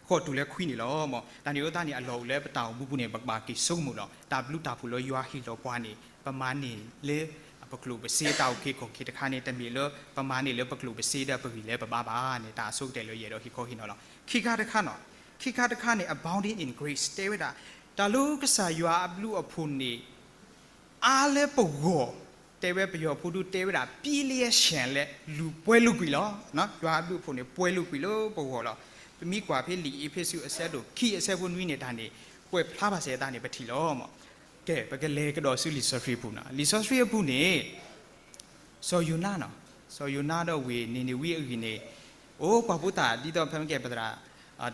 ဃိးတုၤလၢခွံန့ၣ်လီၤ. မ်တၢ်န့ၣ်အသးန့ၣ် အလီၢ်အိၣ်လၢပတၢ်အိၣ်မူပူၤန့ၣ် ပကဘၣ်က့ၤဆိကမိၣ်ဒီး တၢ်ဘျုးတၢ်ဖှိၣ်လၢယွၤဟ့ၣ်လီၤပှၤန့ၣ် ပမၤန့ၢ်လၢပကျိၣ်ပစ့ တၢ်အုၣ်က့ၤခီၣ်က့ၤတခါန့ၣ် တမ့ၢ်လၢပမၤန့ၢ်လၢပကျိၣ်ပစ့ဒီးပဂံၢ်လၢပဘါဘၣ်န့ၣ် တၢ်အဆိကတၢၢ်လၢယအဲၣ်ဒိးဟ့ၣ်ခီဟ့ၣ်နီၤလီၤ. ခံခါတခါနီၤ ခံခါတခါန့ၣ် abounding in grace တဲဝဲဒၣ် တၢ်လၢကစၢ်ယွၤအဘျုးအဖှိၣ်န့ၣ် အါလၢပဂီၢ် တဲဝဲပယီၤဖိဒု တဲဝဲဒၣ် ပံလျဲၢ်ဆဲၣ်လဲၣ် လူၤပှဲၤလိာ်ကွံာ်လီၤ. ယွၤအဘျုးအဖှိၣ်န့ၣ် ပှဲၤလိာ်ကွံာ်လၢပဂီၢ်လီၤ. ပမ့ၢ်ကွၢ်ဖဲလံာ်အ့းဖ့းစူးအဆၢဒိၣ်ခံအဆၢဖိနွံန့ၣ်တၢ်န့ၣ် ကွဲးဖျါဘၣ်စ့ၢ်အသးန့ၣ် ပထံၣ်လီၤ. ကဲ ပကလဲၤကဒီးဆူလံာ်စီဆှံအပူၤနီၤ လံာ်စီဆှံအပူၤန့ၣ် စီၤယိၤနါနီၤ စီၤယိၤနါဒီးဝ့ၢ်နံၤနဝံအဂ့ၢ်န့ၣ် အိၣ်ပှၤဖိသၣ်ဒ်သိးဖဲမ့ၢ်ကဲပသရၣ်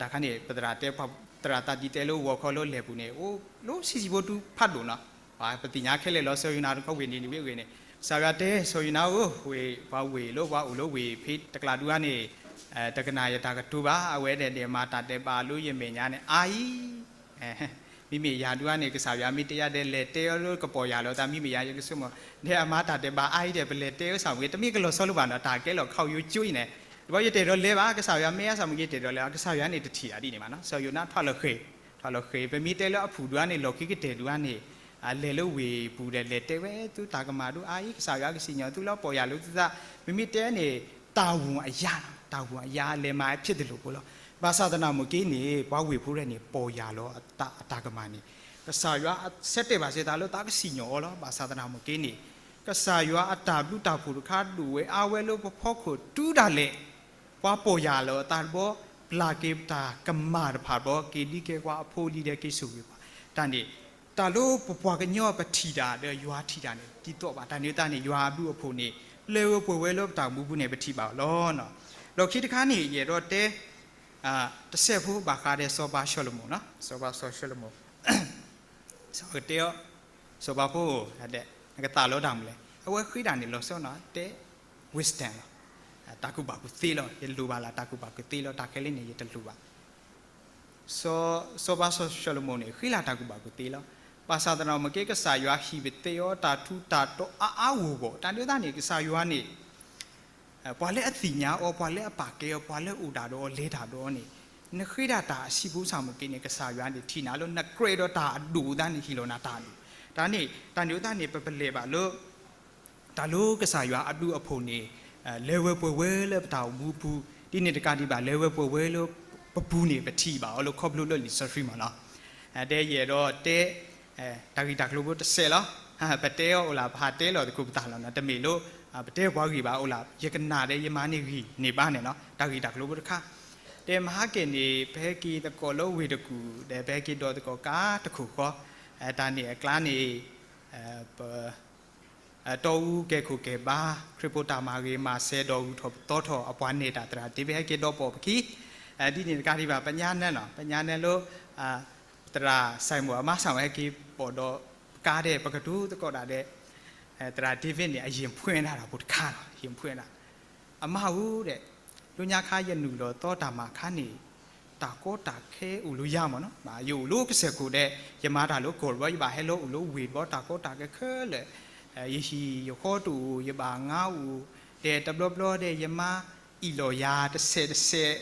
တၢ်ခါန့ၣ် ပသရၣ်တဲ ပသရၣ်သးဒ်တဲလၢဝီၤခီလၢလဲၤပူၤန့ၣ် အိၣ်လၢဆံးဆံးဖိဒုဖးဒိၣ်နီၤ ပသ့ၣ်ညါခဲလၢာ်လီၤ စီၤယိၤနါတခီဝ့ၢ်နံၤနဝံအဂ့ၢ်န့ၣ် ကစၢ်ယွၤတဲ စီၤယိၤနါဧၢ ဝ့ၢ် ပှၤဝ့ၢ်လၢပှၤအိၣ်လၢဝ့ၢ်ဖဲတကျးဒုဧါန့ၣ် တကနၣ်ယတၢ်ကတိၤဘၣ် အဝဲဒၣ်ဒဲးမၤတၢ်ဒဲးဘးလၢယမဲာ်ညါန့ၣ် အါအံၤ မ့မ့ၢ်ယၤဒုဧါန့ၣ် ကစၢ်ယွၤမ့ၢ်တဲယၤဒဲး လဲၤတဲအီၤလၢကပီၢ်ယၢ်လီၤသး မ့မ့ၢ်ယၤယကဆိကမိၣ် ဒဲးအမၤတၢ်ဒဲးဘးအါအံၤဒဲး ပလဲၤတဲအီၤဆၣ်မ့ၢ်ဂ့ၤ တမ့ၢ်ကလီၤဆီလိာ်ဘၣ်နီၤ တၢ်ကဲလီၤခီယိကၠိအံၤန့ၣ် တဘျီယတဲာ်ဒီးလဲၤဘၣ် ကစၢ်ယွၤမ့ၢ်အါဆၣ်မ့ၢ်ဂ့ၤ တဲာ်ဒီးလဲၤ ကစၢ်ယွၤန့ၣ်တထံၣ်အဒ်န့ၣ်ဘၣ်နီၤ စီၤယိၤနါထွးလီၤဃ့ၤ ထွးလီၤဃ့ၤ ပမ့ၢ်တဲလၢအဖုၣ်ဒုဧါန့ၣ် လီၢ်ခံကတၢၢ်ဒုဧါန့ၣ် လဲၤလၢဝ့ၢ်ပူၤဒီး လဲၤတဲဝဲသုတၢ်ကမၣ်ဒုအါအံၤ ကစၢ်ယွၤကစံၣ်ညီၣ်သုလၢပီၢ်ယၢ်လီၤသုသး မ့မ့ၢ်တဲန့ၣ် တၢ်ဝူၣ်အယါ တၢ်ဝူၣ်အယါလဲၤမၤဖျဲးတလိာ်ဖိလီၤ ဘၣ်ဆၣ်သနာ်မ့ၢ်က့န့ၣ် ပှၤဝ့ၢ်ဖိရဲၣ်န့ၣ် ပီၢ်ယၢ်လီၤအတၢ်ကမၣ်န့ၣ် ကစၢ်ယွၤဆၢတဲာ်ဘၣ်စ့ၢ်သးလၢသးကစံၣ်ညီၣ်အီၤလီၤ ဘၣ်ဆၣ်သနာ်မ့ၢ်က့န့ၣ် ကစၢ်ယွၤအတၢ်ဘျုးတၢ်ဖှိၣ်တခါဒိၣ်ဝဲအါဝဲလၢပဖီခိၣ်တုၤဒၣ်လဲာ် ပှၤပီၢ်ယၢ်လီၤအသးတဘျီ ပျၢ်က့ၤပတၢ်ကမၣ်တဖၣ်ဘျီ က့ၤဒ်ကဲကွၢ်အဖိလံၤဒီးက့ၤဆိၣ်ဂ့ၤပှၤ, တၢ်န့ၣ် တၢ်လၢပပှၤကညီပထံၣ်တၢ်ဒီးယွၤထံၣ်တၢ်န့ၣ် ဒ်သိးဘၣ်. တၢ်န့ၣ်အဃိသတးန့ၣ် ယွၤအဘျုးအဖှိၣ်န့ၣ် လဲၤဝဲပှဲၤဝဲလၢပတၢ်အိၣ်မူပူၤန့ၣ် ပထံၣ်ဘၣ်အီၤလီၤ. လီၢ်ခံတခါန့ၣ် ယအဲၣ်ဒိးတဲ တစဲးဖိဘၣ်ဃးဒီးစီၤပၤၡလိၤမိၣ်, စီၤပၤစီၤၡလိၤမိၣ် ကတဲအီၤ, စီၤပၤဖိ, နကသးလီတၢ်မနုၤလဲၣ်. အဝဲဃ့တၢ်န့ၣ်လီၤဆီနီၤ တဲ wisdom လီၤ. တၢ်ကူၣ်ဘၣ်ကူၣ်သ့လီၤ. ယလိၣ်ဘၣ်လၢတၢ်ကူၣ်ဘၣ်ကူၣ်သ့လီၤ. တၢ်ခဲလၢာ်န့ၣ် ယတလိၣ်ဘၣ်. စီၤပၤစီၤၡလိၤမိၣ်န့ၣ် ဃ့လၢတၢ်ကူၣ်ဘၣ်ကူၣ်သ့လီၤ. ဘၣ်ဆၣ်သနာ်က့ ကစၢ်ယွၤဟ့ၣ်ပသ့အီၤတၢ်ထူးတၢ်တီၤအါအါဂီၢ်ဂီၢ်. တၢ်န့ၣ်အဃိသတးန့ၣ် ကစၢ်ယွၤန့ၣ် ပှၤလၢအသ့ၣ်ညါအီၤ, ပှၤလၢအပာ်ကဲအီၤ, ပှၤလၢအိၣ်ဒၣ်ဒီးအီၤ လဲၤတၢ်ဒီးအီၤန့ၣ်, နဃ့ဒၣ်တၢ်အဆံးဖိစၢ်မုၢ်က့န့ၣ် ကစၢ်ယွၤန့ၣ်ထံၣ်နၤလၢ နကြၢးဒီးတၢ်အဒိၣ်အသးန့ၣ် ဟ့ၣ်လီၤနၤတၢ်အဒိၣ်. တၢ်န့ၣ် တၢ်န့ၣ်အဃိသတးန့ၣ် ပပလဲၤဘၣ်လၢ တၢ်လၢကစၢ်ယွၤအဘျုးအဖှိၣ်န့ၣ် လဲၤဝဲပှဲၤဝဲလၢပတၢ်အိၣ်မူပူၤ, ဒ်န့ၣ်တကးဒံးဘၣ် လဲၤဝဲပှဲၤဝဲလၢပပူၤန့ၣ် ပထံၣ်ဘၣ်အီၤလၢခီဖျိလၢလံာ်စီဆှံမ့ၢ်နီၤ. ဒီးယအဲၣ်ဒိးတဲ တၢ်ဂ့ၢ်တၢ်ကျိၤဖိတစဲးလီၤ. ပတဲအီၤအိၣ်လၢ ပဟးတဲလီၤသကိးပသးလီၤနီၤ. တမ့ၢ်လၢ ပတဲပှၤဂ့ၢ်ဘၣ်အိၣ်လၢ ယကနၣ်ဒီးယမၤန့ၢ်ဂံၢ်န့ၢ်ဘါန့ၣ်နီၤ. တၢ်ဂ့ၢ်တၢ်ကျိၤဖိတခါ, ဒီးမဟါက့ၤန့ၣ် ပဟဲက့ၤသကိးလၢဝ့ၢ်တကူၣ် ဒီးပဟဲက့ၤဒိးသကိးကါတခိၣ်ဃီ, တၢ်န့ၣ်အကျါန့ၣ် ပ တီအူကဲခိၣ်ကဲဘါ, ခရံာ်ဖိတၢ်မၤဂ့ၤမၤစဲၤဒီးဂုၤထီၣ်ပသီထီၣ်အပှၤနဲၣ်တၢ် သရၣ်ဒ့ဘ့ၣ်ဟဲက့ၤဒီးပိာ်ပခံ, ဒ်န့ၣ်တကးဒံးဘၣ် ပညါနဲလီၤ, ပညါနဲလၢ သရၣ်စဲးမိၣ်အမါစၢ်ဝဲဟဲက့ၤပိာ်ဒီးပကါဒီး ပကတိၤသကိးတၢ်ဒီး သရၣ်ဒ့ဘ့ၣ်န့ၣ် အယံာ်ဖှဲနၢ်တၢ်ဖိတခါလီၤ, ယံာ်ဖှဲနၢ် အမါဧၢဒီး လၢညါခါယနုာ်လီၤသီတၢ်မၤခါန့ၣ် တၢ်ကီတၢ်ခဲအိၣ်လၢယၤမ့ၢ်နီၤ, ယအိၣ်လၢကစၢၢ်ခိၣ်ဒီး ယမၤတၢ်လၢကီၢ်ဘျီ ယဘၣ်ဟဲလီၤအိၣ်လၢဝ့ၢ်ဘျီ တၢ်ကီတၢ်ခဲခဲလၢာ်, ယဟံၣ်ယဃီတအိၣ် ယဘၣ်ငါအိၣ်, ဒီးတဘျီဘျီဒီး ယမါအ့ၣ်လိာ်ယၤတစဲးတစဲး,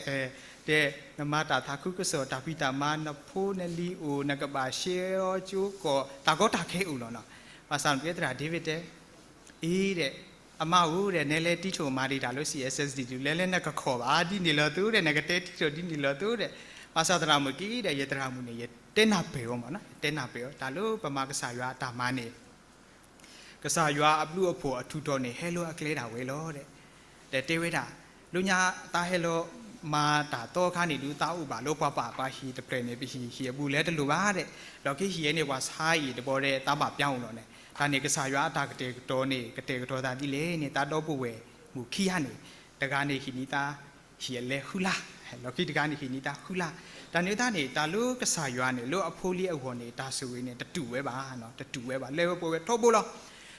ဒီးနမၤတၢ်သးခုကစီၣ် တၢ်ဖံးတၢ်မၤ နဖိနလံၤအိၣ် နကဘၣ်ရှဲအီၤကၠိကီၢ် တၢ်ကီတၢ်ခဲအိၣ်လီၤနီၤ. ဘၣ်ဆၣ်သနာ်က့ သရၣ်ဒ့ဘ့ၣ်တဲ အ့ဒီး အမါဧၢဒီး နဲလဲၤတံထီၣ်မၤဒံးတၢ်လၢ စီၣ်အဲၣ်စဲးစတံးဒူ လဲၤလဲၤနကခိးဘၣ် ဒ်န့ၣ်လီၤသုဒီး နကတဲတံထီၣ်ဒ်န့ၣ်လီၤသုဒီး, ဘၣ်ဆၣ်သရၣ်မုၣ်က့ဒီး ယသရၣ်မုၣ်န့ၣ် ယတဲနၢ်ပၢၢ်အီၤမ့ၢ်နီၤ, ယတဲနၢ်ပၢၢ်အီၤ တၢ်လၢပမၤကစၢ်ယွၤအတၢ်မၤန့ၣ် ကစၢ်ယွၤအဘျုးအဖှိၣ်အထူးတီၤန့ၣ် ဟဲလၢအကျဲဒၣ်ဝဲလီၤဒီး, ဒီးတဲဝဲဒၣ် လၢညါသးဟဲလီၤမၤတၢ်သီခါန့ၣ် ဒုးသးအိၣ်ဘၣ်လၢပှၤပာ်ပှၤဟံၣ်တဖျၢၣ်န့ၣ် ပဟံၣ်ဟံၣ်အဘူးလဲတလိၣ်ဘၣ်ဒီး, ဒီးကဟံၣ်အံၤန့ၣ် ပှၤဆါအံၤတဘီဒီး သးဘၣ်ပျါအိၣ်လီၤန့ၣ်, တၢ်န့ၣ်ကစၢ်ယွၤအတၢ်ကတဲာ်ကတီၤန့ၣ် ကတဲာ်ကတီၤသးဒ်လဲၣ်န့ၣ် သးဒီပုၢ်ဝဲၢ်မုၣ်ခံဂၤန့ၣ်, တဂၤန့ၣ်ဟံးန့ၢ်သး ဟံၣ်အလဲဃုလါ, လီၢ်ခံတဂၤန့ၣ်ဟံးန့ၢ်သးဃုလါ, တၢ်န့ၣ်သတးန့ၣ် တၢ်လၢကစၢ်ယွၤန့ၣ် လၢအဖိလံၤအဂီၢ်န့ၣ် တၢ်ဆိၣ်ဂ့ၤန့ၣ် တတူၢ်ဝဲဘၣ်, တတူၢ်ဝဲဘၣ် လဲၤဝဲပှဲၤဝဲထီဘိလီၤ.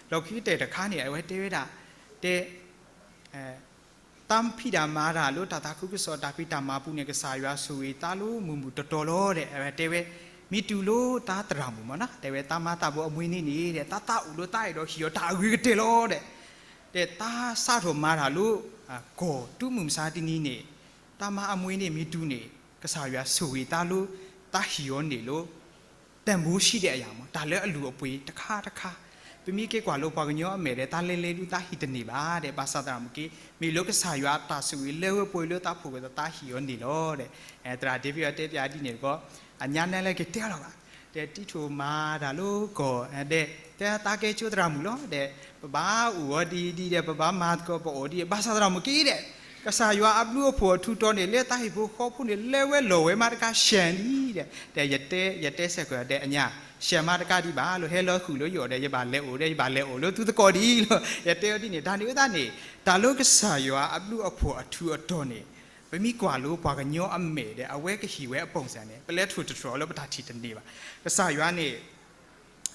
လီၢ်ခံကတၢၢ်တခါန့ၣ် အဝဲတဲဝဲဒၣ်, တဲ တၢ်ဖံးတၢ်မၤတၢ်လၢတၢ်သးခုကစီၣ် တၢ်ဖံးတၢ်မၤပူၤန့ၣ် ကစၢ်ယွၤဆိၣ်ဂ့ၤသးလၢမုၢ်မုၢ်တီၤတီၤလီၤဒီး အဝဲတဲဝဲ, မ့ၢ်တုၤလၢတၢ်သရၣ်မုၣ်မ့ၢ်နီၤ တဲဝဲ တၢ်မၤသးဘိအမွေးနေ့န့ၣ်ဒီး တၢ်သးအိၣ်လၢတၢ်အဲၣ်ဒိးဟံးအီၤတၢ်အဂ့ၤကတၢၢ်လီၤဒီး, ဒီးတၢ်စးထီၣ်မၤတၢ်လၢ ကီၢ်တုၤမုၢ်မဆါတနံၤန့ၣ်, တၢ်မၤအမွေးနေ့မ့ၢ်တုၤန့ၣ် ကစၢ်ယွၤဆိၣ်ဂ့ၤသးလၢ တၢ်ဟံးအီၤန့ၣ်လၢ တၢ်မူဆံးဒဲးအယၤမ့ၢ် တၢ်လၢအလုၢ်အပှ့ၤတခါတခါ, ပမ့ၢ်က့ၤကွၢ်လၢပှၤကညီအမဲာ်ဒီး တၢ်လဲၤလဲၤဒုးသးဟံးတန့ၢ်ဘၣ်ဒီး ဘၣ်ဆၣ်သရၣ်မုၣ်က့ မ့ၢ်လၢကစၢ်ယွၤအတၢ်ဆိၣ်ဂ့ၤ လဲၤဝဲပှဲၤလၢသးဖိၣ်ကသးဟံးအီၤန့ၣ်လီၤဒီး, သရၣ်ဒ့ဘ့ၣ်အတဲပၠးဒ်န့ၣ်တဘျီ, အညါနဲလဲၤက့ၤတဲလီၤဘၣ်, ဒီးတံထီၣ်မၤတၢ်လၢကီၢ်ဒီး တဲသးကဲကၠိသရၣ်မုၣ်လီၤဒီး, ပဘၣ်အိၣ်အီၤဒ်အံၤဒ်ဒီး ပဘၣ်မၤသကိးပအီၣ်ဒ်အံၤ ဘၣ်ဆၣ်သရၣ်မုၣ်က့ဒီး ကစၢ်ယွၤအဘျုးအဖှိၣ်အထူးတီၤန့ၣ် လၢတၢ်ဟံၣ်ဖိဃီဖိန့ၣ် လဲၤဝဲလီၤဝဲမးတခါ ရှဲလံဒီး, ဒီးယတဲ ယတဲစဲးကီးဒီးအညါ, ရှဲမးတခါဒံးဘၣ်လီၤ ဟဲလီၤဃုာ်လၢယအိၣ်ဒီး ယဘၣ်လဲၤအိၣ်ဒီး ယဘၣ်လဲၤအိၣ်လၢသုသကိးဒ်အံၤလီၤ ယတဲအီၤဒ်န့ၣ် တၢ်န့ၣ်အဃိသတးန့ၣ်, တၢ်လၢကစၢ်ယွၤအဘျုးအဖှိၣ်အထူးအတီၤန့ၣ်, ပမ့ၢ်ကွၢ်လၢပှၤကညီအမဲာ်ဒီး အဝဲကဟံးဝဲအပိၢ်စၢ်န့ၣ် ပလဲၤထိၣ်သတြီၤလၢပတၢ်ထံၣ်တန့ၢ်ဘၣ်. ကစၢ်ယွၤန့ၣ်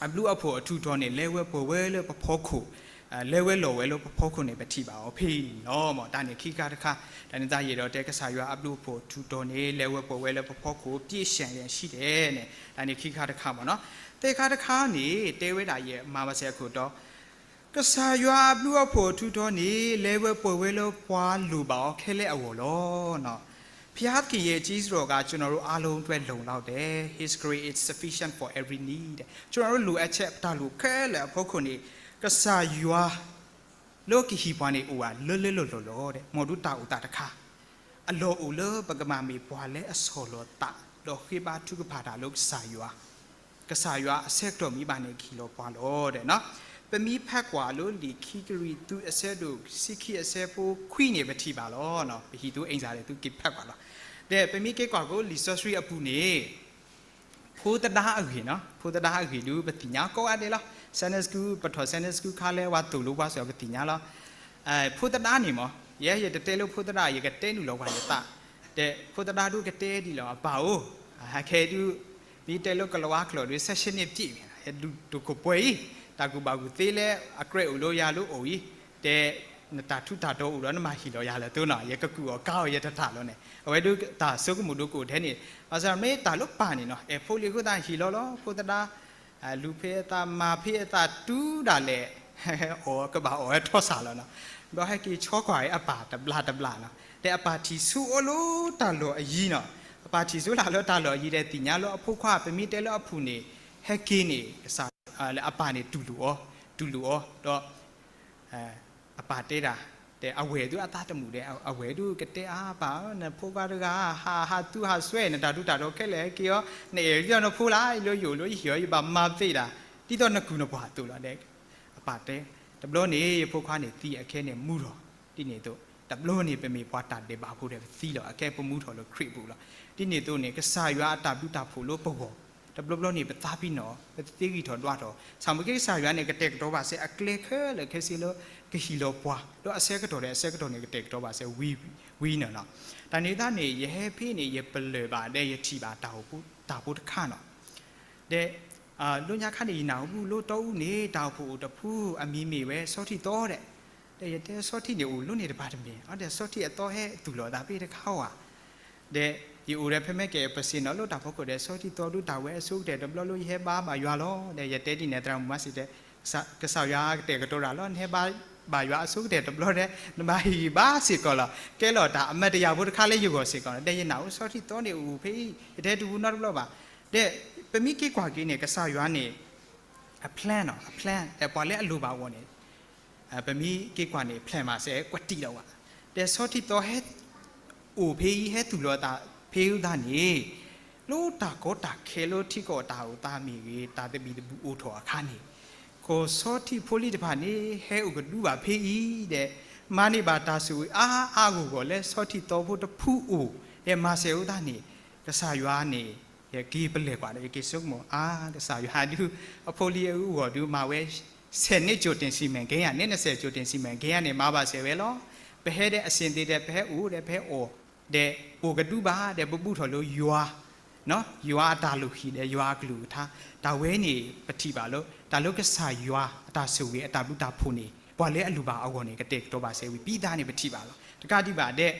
အဘျုးအဖှိၣ်အထူးတီၤန့ၣ် လဲၤဝဲပှဲၤဝဲလၢပဖီခိၣ်, လဲၤဝဲလီၤဝဲလၢပဖီခိၣ်န့ၣ် ပထံၣ်ဘၣ်အီၤဖဲအံၤန့ၣ်လီၤ. တၢ်န့ၣ်ခံခါတခါ, တၢ်န့ၣ်သတးယအဲၣ်ဒိးတဲကစၢ်ယွၤအဘျုးအဖှိၣ်အထူးတီၤန့ၣ် လဲၤဝဲပှဲၤဝဲလၢပဖီခိၣ် ပျ့ၣ်ရှဲၣ်လဲၣ်ဆံးဒဲးန့ၣ် တၢ်န့ၣ်ခံခါတခါမ့ၢ်နီၤ. သၢခါတခါန့ၣ် တဲဝဲဒၣ်ယမၤဘၣ်စဲးအခိၣ်တီ ကစၢ်ယွၤအဘျုးအဖှိၣ်အထူးတီၤန့ၣ် လဲၤဝဲပှဲၤဝဲလၢပှၤလိၣ်ဘၣ်အီၤခဲလၢာ်အဂီၢ်လီၤ. ဘုရားသခင်ရဲ့ ကျေးဇူးတော်က ကျွန်တော်တို့အားလုံးအတွက် လုံလောက်တယ်။ His grace is sufficient for every need. ကျွန်တော်တို့ လိုအပ်ချက် ပတၢ်လိၣ်ခဲလၢာ်အဖီခိၣ်န့ၣ် ကစၢ်ယွၤ လၢကဟံးပှၤန့ၣ်အိၣ်ဝဲလၢလၢလီၢ်လီၢ်လီၤဒီး မ်ဒုးတၢ်အိၣ်သးတခါ အလီၢ်အိၣ်လၢပကဘၣ်မ့ၢ်ပှၤလၢအဆီၣ်လီၤသး ဒီးဃ့ဘါထုကဖၣ်တၢ်လၢကစၢ်ယွၤ, ကစၢ်ယွၤအဆၢကတီၢ်မ့ၢ်ဘၣ်န့ၣ် ကဟ့ၣ်လီၤပှၤလီၤဒီး ပမ့ၢ်ဖးကွၢ်လၢလံာ်ခံကရံၣ်သူးအဆၢဒိၣ်ဆံခံအဆၢဖိခွံန့ၣ် ပထံၣ်ဘၣ်လီၤ. ပဟံၣ်သူအ့ၣ်စၢ်ဒီး သုက့ၤဖးကွၢ်လီၤ. ဒီးပမ့ၢ်က့ၤကွၢ်ကိးလံာ်စီဆှံအပူၤန့ၣ် ဖိသဒါအဂ့ၢ်နီၤ, ဖိသဒါအဂ့ၢ်ဒုး ပသ့ၣ်ညါကိးဂၤဒဲးလီၤ. Sunday school ပထီၣ် Sunday school ခါလၢ ပှၤသိၣ်လိပှၤစီၤပသ့ၣ်ညါလီၤ. ဖိသဒါန့ၣ်မ့ၢ် ယဲယတတဲလၢဖိသဒါ ယကတဲနုာ်လီၤပှၤယသး, ဒီးဖိသဒါဒုးကတဲဒ်လီၤ အပၢ်အိၣ်, ဟဲခဲဒုး မ့ၢ်တဲလၢကလၤဝါကျိာ်ဒုး ဆဲးဆဲးန့ၣ်ပျ့ၣ်န့ၣ် ယဒုးဒိၣ်ခိၣ်ပှဲၤအံၤ, တၢ်ကူၣ်ဘၣ်ကူၣ်သ့လၢအကြၢးအိၣ်လၢယၤလၢအိၣ်အံၤ, တဲ နတၢ်ထူးတၢ်တီၤအိၣ်ဒီးနမၤဟ့ၣ်လီၤယၤလၢာ်သိနီၤ, ယကကူၣ်အီၤကါအီၤယတထးလီၤန့ၣ်, အဝဲဒုးတၢ်ဆိကမိၣ်ဒုးကအိၣ်ထဲန့ၣ်, ဘၣ်ဆၣ်မ့ၢ်တၢ်လၢပၢ်န့ၣ်နီၤ အဲၣ်ဖိလံၤအဃိသတးဟ့ၣ်လီၤလီၤ ဖိသဒါ လူၤဖံးအသး မၤဖံးအသး တူၢ်ဒၣ်လဲာ် အီၣ်ကဘၣ်အီၣ်ဝဲ ထီၣ်စၢ်လီၤနီၤ, ဒီးဟဲက့ၤဆီကွၢ်အပၢ်တဘျီတဘျီနီၤ, ဒီးအပၢ်ထံၣ်ဆူအီၤလၢတၢ်လီၢ်အယံၤနီၤ, အပၢ်ထံၣ်ဆူလၢ်လၢတၢ်လီၢ်အယံၤဒီးသ့ၣ်ညါလၢအဖိခွါ ပမ့ၢ်တဲလၢအဖုၣ်န့ၣ် ဟဲက့ၤန့ၣ် ကစၢ် လၢအပၢ်န့ၣ် တူၢ်လိာ်အီၤ, တူၢ်လိာ်အီၤ ဒီး အပၢ်တဲဒၣ်, ဒီးအဝဲၢ်ဒုးအသးတမုာ်ဒီး အဝဲၢ်ဒုးကတဲအါပၢ် နဖိခွါတဂၤ ဟးဟးသူဟးစွဲ နတၢ်ထူးတၢ်တီၤခဲလၢာ်ဟဲက့ၤအီၤ, နအဲၣ်ဒိးနဖိလၢ လၢယအိၣ်လၢယဟံၣ်အီၤ ယဘၣ်မၤသ့ဒၣ် ဒ်သိးနကုၢ်နပှၤအသိးလီၤဒီး အပၢ်တဲ, တဘျီန့ၣ် ယဖိခွါန့ၣ်သံအခဲန့ၣ်မူထီၣ်, ဒ်န့ၣ်အသိး တဘျီန့ၣ် ပမ့ၢ်ပှၤတၢ်ဒဲးဘးဖိဒီးပသံလီၤ အခဲပမူထီၣ်လၢခရံာ်ပူၤလီၤ. ဒ်န့ၣ်အသိးန့ၣ် ကစၢ်ယွၤအတၢ်ဘျုးတၢ်ဖှိၣ်လၢပဂီၢ် တဘျီဘျီန့ၣ် ပသးပ့ၤနီၣ် ပသ့ဂံၢ်ထီၣ်ဒွးထီၣ် ဆၣ်မ့ၢ်က့ ကစၢ်ယွၤန့ၣ် ကတဲာ်ကတီၤဘၣ်စဲအကျဲခဲလၢာ်ခဲဆ့လၢ ကဟ့ၣ်လီၤပှၤ ဒီးအဆၢကတီၢ်ဒီးအဆၢကတီၢ်န့ၣ် ကတဲာ်ကတီၤဘၣ်စဲဝံၤဝံၤနီၤနီၤ. တၢ်န့ၣ်သတးန့ၣ် ယဟဲဖဲန့ၣ် ယပလၢၢ်ဘၣ်ဒီးယထံၣ်ဘၣ်တၢ်အိၣ်ဖှိၣ်တၢ်ဖိတခါနီၤ ဒီး လၢညါခါန့ၣ် ယနၢ်ဟူလၢတီအူန့ၣ် တၢ်အိၣ်ဖှိၣ်အိၣ်တဖု အမံၤမ့ၢ်ဝဲဆီထံၣ်သီဒီး, ဒီးယတဲဆီထံၣ်န့ၣ်အိၣ်လၢန့ၣ်တပၤတမ့ၢ် အဒီးဆီထံၣ်အသီဟဲသူၣ်လီၤသးဖဲတခါဧါ. ဒီးယအိၣ်ဒီးဖဲမဲကဲပစ့ၢ်နီၤလၢတၢ်ဖီခိၣ်ဒီး ဆီထံၣ်သီဒုးတၢ်ဝဲအဆိကတၢၢ်တဘျီလၢယဟဲဘါဘၣ်ယွၤလီၤ. ဒီးယတဲဒ်န့ၣ် သရၣ်မုၣ်မါစံးတဲ ကစၢ်ယွၤကတဲာ်ကတီၤတၢ်လီၤ နဟဲဘါဘၣ်ယွၤအဆိကတၢၢ်တဘျီဒီး နဘၣ်ဟ့ၣ်ဂံၢ်ဘါစ့ၢ်ကီးလီၤ. ကဲလီၤတၢ်အမၤတယာ်ဖိတခါလၢယဂီၢ်စ့ၢ်ကီးလီၤ. ဒီးယနၢ်ဟူဆီထံၣ်သီန့ၣ်အိၣ်ဖဲအံၤ ယတဟဲတုၤပူၤနီတဘျီဘၣ်. ဒီးပမ့ၢ်က့ၤကွၢ်က့ၤန့ၣ် ကစၢ်ယွၤန့ၣ် အ plan နီၤ အ plan ဒီးပှၤလၢအလိၣ်ဘၣ်အဂီၢ်န့ၣ် ပမ့ၢ်က့ၤကွၢ်န့ၣ် plan မၤစဲးကွၢ်တံာ်လီၤဝဲ. ဒီးဆီထံၣ်သီဟဲ အိၣ်ဖဲအံၤ ဟဲသူၣ်လီၤသးဖဲအံၤသတးန့ၣ် လၢတၢ်ကီတၢ်ခဲလၢထံကီၢ်တၢ်အိၣ်သးမ့ၢ်ဂ့ၤ တၢ်သဘံၣ်သဘုၣ်အိၣ်ထီၣ်အခါန့ၣ် ကီၢ်ဆီထံၣ်ဖိလံၤတဖၣ်န့ၣ် ဟဲအိၣ်ကဒုဘၣ်ဖဲအံၤဒီး မၤန့ၢ်ဘၣ်တၢ်ဆိၣ်ဂ့ၤအါအါဂီၢ်ဂီၢ်လၢဆီထံၣ်သီဖိတဖုအိၣ် ဒီးမၤစဲးအဃိသတးန့ၣ် ကစၢ်ယွၤန့ၣ် ယက့ၤပလဲၤကွၢ်ဒီး ယက့ၤဆိကမိၣ် အါ ကစၢ်ယွၤဒုး အဖိလံၤအဂီၢ်ဒုးမၤဝဲ ဆယ်နှစ်ကြိုတင်စီမံကိန်း နှစ်ဆယ်ကြိုတင်စီမံကိန်း န့ၣ် မၤဘၣ်စဲးဝဲလီၤ. ပဟဲဒီးအဆင်သင့်ဒီး ပဟဲအိၣ်ဒီး ပဟဲအီၣ်ဒီး အိၣ်ကဒုဘၣ်ဒီး ပဘူၣ်ထီၣ်လၢယွၤ ယွၤအတၢ်လုၢ်ဟံၣ်ဒီး ယွၤအကလုၢ်ကထါ တၢ်ဝဲန့ၣ် ပထံၣ်ဘၣ်လၢ တၢ်လၢကစၢ်ယွၤအတၢ်ဆိၣ်ဂ့ၤ အတၢ်ဘျုးတၢ်ဖှိၣ်န့ၣ် ပှၤလၢအလိၣ်ဘၣ်အဂီၢ်န့ၣ် ကတဲာ်ကတီၤဘၣ်စဲးဝံၤ ပံသးန့ၣ် ပထံၣ်ဘၣ်လီၤ. တကးဒံးဘၣ်ဒီး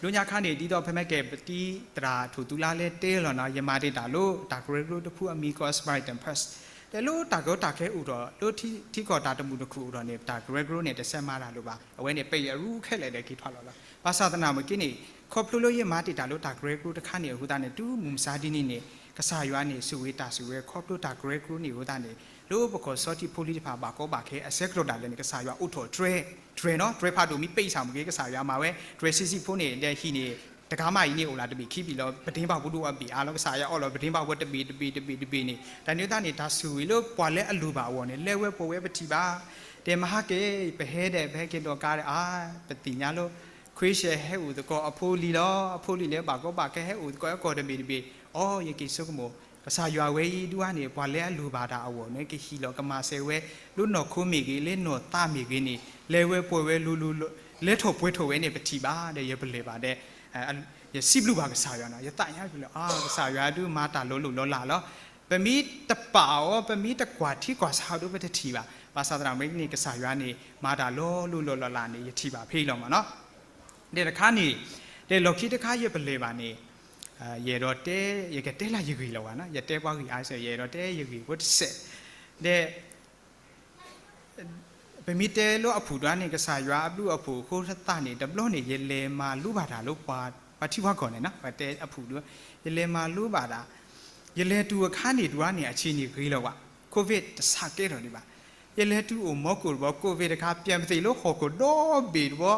လၢညါခါန့ၣ် ဒ်သိးဖဲမဲကဲပတံၤသရၣ်ထိၣ်သူလါလဲတဲလီၤနီၤ ယမၤတ့ၢ်တၢ်လၢ တၢ်ကရၢကရိတဖုအမံၤကီး Samaritan Purse ဒီးလၢတၢ်ကီတၢ်ခဲအိၣ်ထီၣ် လၢထံကီၢ်တၢ်တမုာ်တခုၣ်အိၣ်ထီၣ်န့ၣ် တၢ်ကရၢကရိန့ၣ် တဆဲးမၤတၢ်လိၣ်ဘၣ်. အဝဲန့ၣ် ပယီၤရူခဲလၢာ်ဒီးက့ၤထွဲလီၤလီၤ. ဘၣ်ဆၣ်သနာ်မ့ၢ်က့န့ၣ် ခီဖျိလၢယမၤတ့ၢ်တၢ်လၢတၢ်ကရၢကရိတခါန့ၣ်အဃိသတးန့ၣ် တုၤမုၢ်မဆါဒ်န့ၣ်န့ၣ် ကစၢ်ယွၤန့ၣ်ဆိၣ်ဂ့ၤတၢ်ဆိၣ်ဂ့ၤခီဖျိတၢ်ကရၢကရိန့ၣ်အဃိသတးန့ၣ် လၢပကီၢ်ဆီထံၣ်ဖိလံၤတဖၣ်ဘၣ်ကီဘၣ်ခဲအဆၢကတီၢ်ဒၣ်လဲာ်န့ၣ် ကစၢ်ယွၤအိးထီၣ်တြဲၤ တြဲၤနီၤ တြဲၤဖးဒိၣ်မ့ၢ်ပ့ၢ်ဆၣ်မ့ၢ်က့ ကစၢ်ယွၤမၤဝဲ တြဲၤဆံးဆံးဖိန့ၣ် ဒီးဟံၣ်န့ၣ် တကးမးအံၤန့ၣ်အိၣ်လၢတဘ့ၣ်ခံဘ့ၣ်လီၤ ပဒ့ဘၣ်ဖိဒိၣ်အဘ့ၣ်အါလီၤ ကစၢ်ယွၤအီၣ်လီၤပဒ့ဘၣ်ဖိတဘ့ၣ်တဘ့ၣ်တဘ့ၣ်တဘ့ၣ်န့ၣ် တၢ်န့ၣ်သတးန့ၣ် တၢ်ဆိၣ်ဂ့ၤလၢပှၤလၢအလိၣ်ဘၣ်အဂီၢ်န့ၣ် လဲၤဝဲပှဲၤဝဲပထံၣ်ဘၣ် တဲမဟါကဲ ပဟဲဒီး ပဟဲက့ၤဒိးကါဒီး အါ ပသ့ၣ်ညါလၢ ခွ့ရှဲဟဲအိၣ်သကိးအဖိလံၤလီၤ အဖိလံၤလၢဘၣ်ကီဘၣ်ခဲဟဲအိၣ်သကိးအကီၢ်တဘ့ၣ်တဘ့ၣ် အီ ယက့ၤဆိကမိၣ် ကစၢ်ယွၤဝဲအံၤဒုးန့ၣ် ပှၤလၢအလိၣ်ဘၣ်တၢ်အဂီၢ်န့ၣ် ကဟံးလီၤကမၤစၢၤဝဲ လၢနီၢ်ခိမ့ၢ်ဂ့ၤ လၢနီၢ်သးမ့ၢ်ဂ့ၤန့ၣ် လဲၤဝဲပှဲၤဝဲလိၤလိၤ လဲၤထီၣ်ပှဲၤထီၣ်ဝဲန့ၣ် ပထံၣ်ဘၣ်ဒီး ယပလၢၢ်ဘၣ်ဒီး ယစံးဘျုးဘၣ်ကစၢ်ယွၤနီၤ ယသးညါလၢ အါ ကစၢ်ယွၤဒုးမၤတၢ်လီၤလိၢ်လီၤလးလီၤ ပမ့ၢ်တပာ်အီၤ ပမ့ၢ်တကွၢ်ထံကွၢ်ဆးဒုး ပတထံၣ်ဘၣ် ဘၣ်ဆၣ်သနာ်မ့ၢ်န့ၣ် ကစၢ်ယွၤန့ၣ် မၤတၢ်လီၤလိၢ်လီၤလးလးန့ၣ် ယထံၣ်ဘၣ်ဖဲအံၤလီၤမ့ၢ်နီၤ ဒီးတခါန့ၣ် ဒီးလီၢ်ခံတခါယပလၢၢ်ဘၣ်န့ၣ် ယအဲၣ်ဒိးတဲ ယကတဲလၢယဂ့ၢ်လီၤဘၣ်နီၤ ယတဲပှၤဂ့ၢ်အါစၢၤ ယအဲၣ်ဒိးတဲယဂ့ၢ်ဖိတစဲး ဒီး ပမ့ၢ်တဲလၢအဖုၣ်ဒၣ်န့ၣ် ကစၢ်ယွၤအဘျုးအဖှိၣ်အဃိသတးန့ၣ် တဘျီန့ၣ် ယလဲၤမၤလိဘၣ်တၢ်လၢပှၤ ပှၤထံပှၤကီၢ်န့ၣ်နီၤ ပတဲအဖုၣ်ဒၣ် ယလဲၤမၤလိဘၣ်တၢ် ယလဲၤတုၤအခါန့ၣ် တုၤန့ၣ် အဆံးန့ၣ်ဂ့ၤလီၤဘၣ် COVID တဆးကဲထီၣ်ဒံးဘၣ် ယလဲၤတုၤအိၣ်မီကိၣ်တဘျီ COVID တခါ ပျဲၢ်ပသ့ၣ်လၢဟီၣ်ခိၣ်ဒီဘ့ၣ်တဘျီ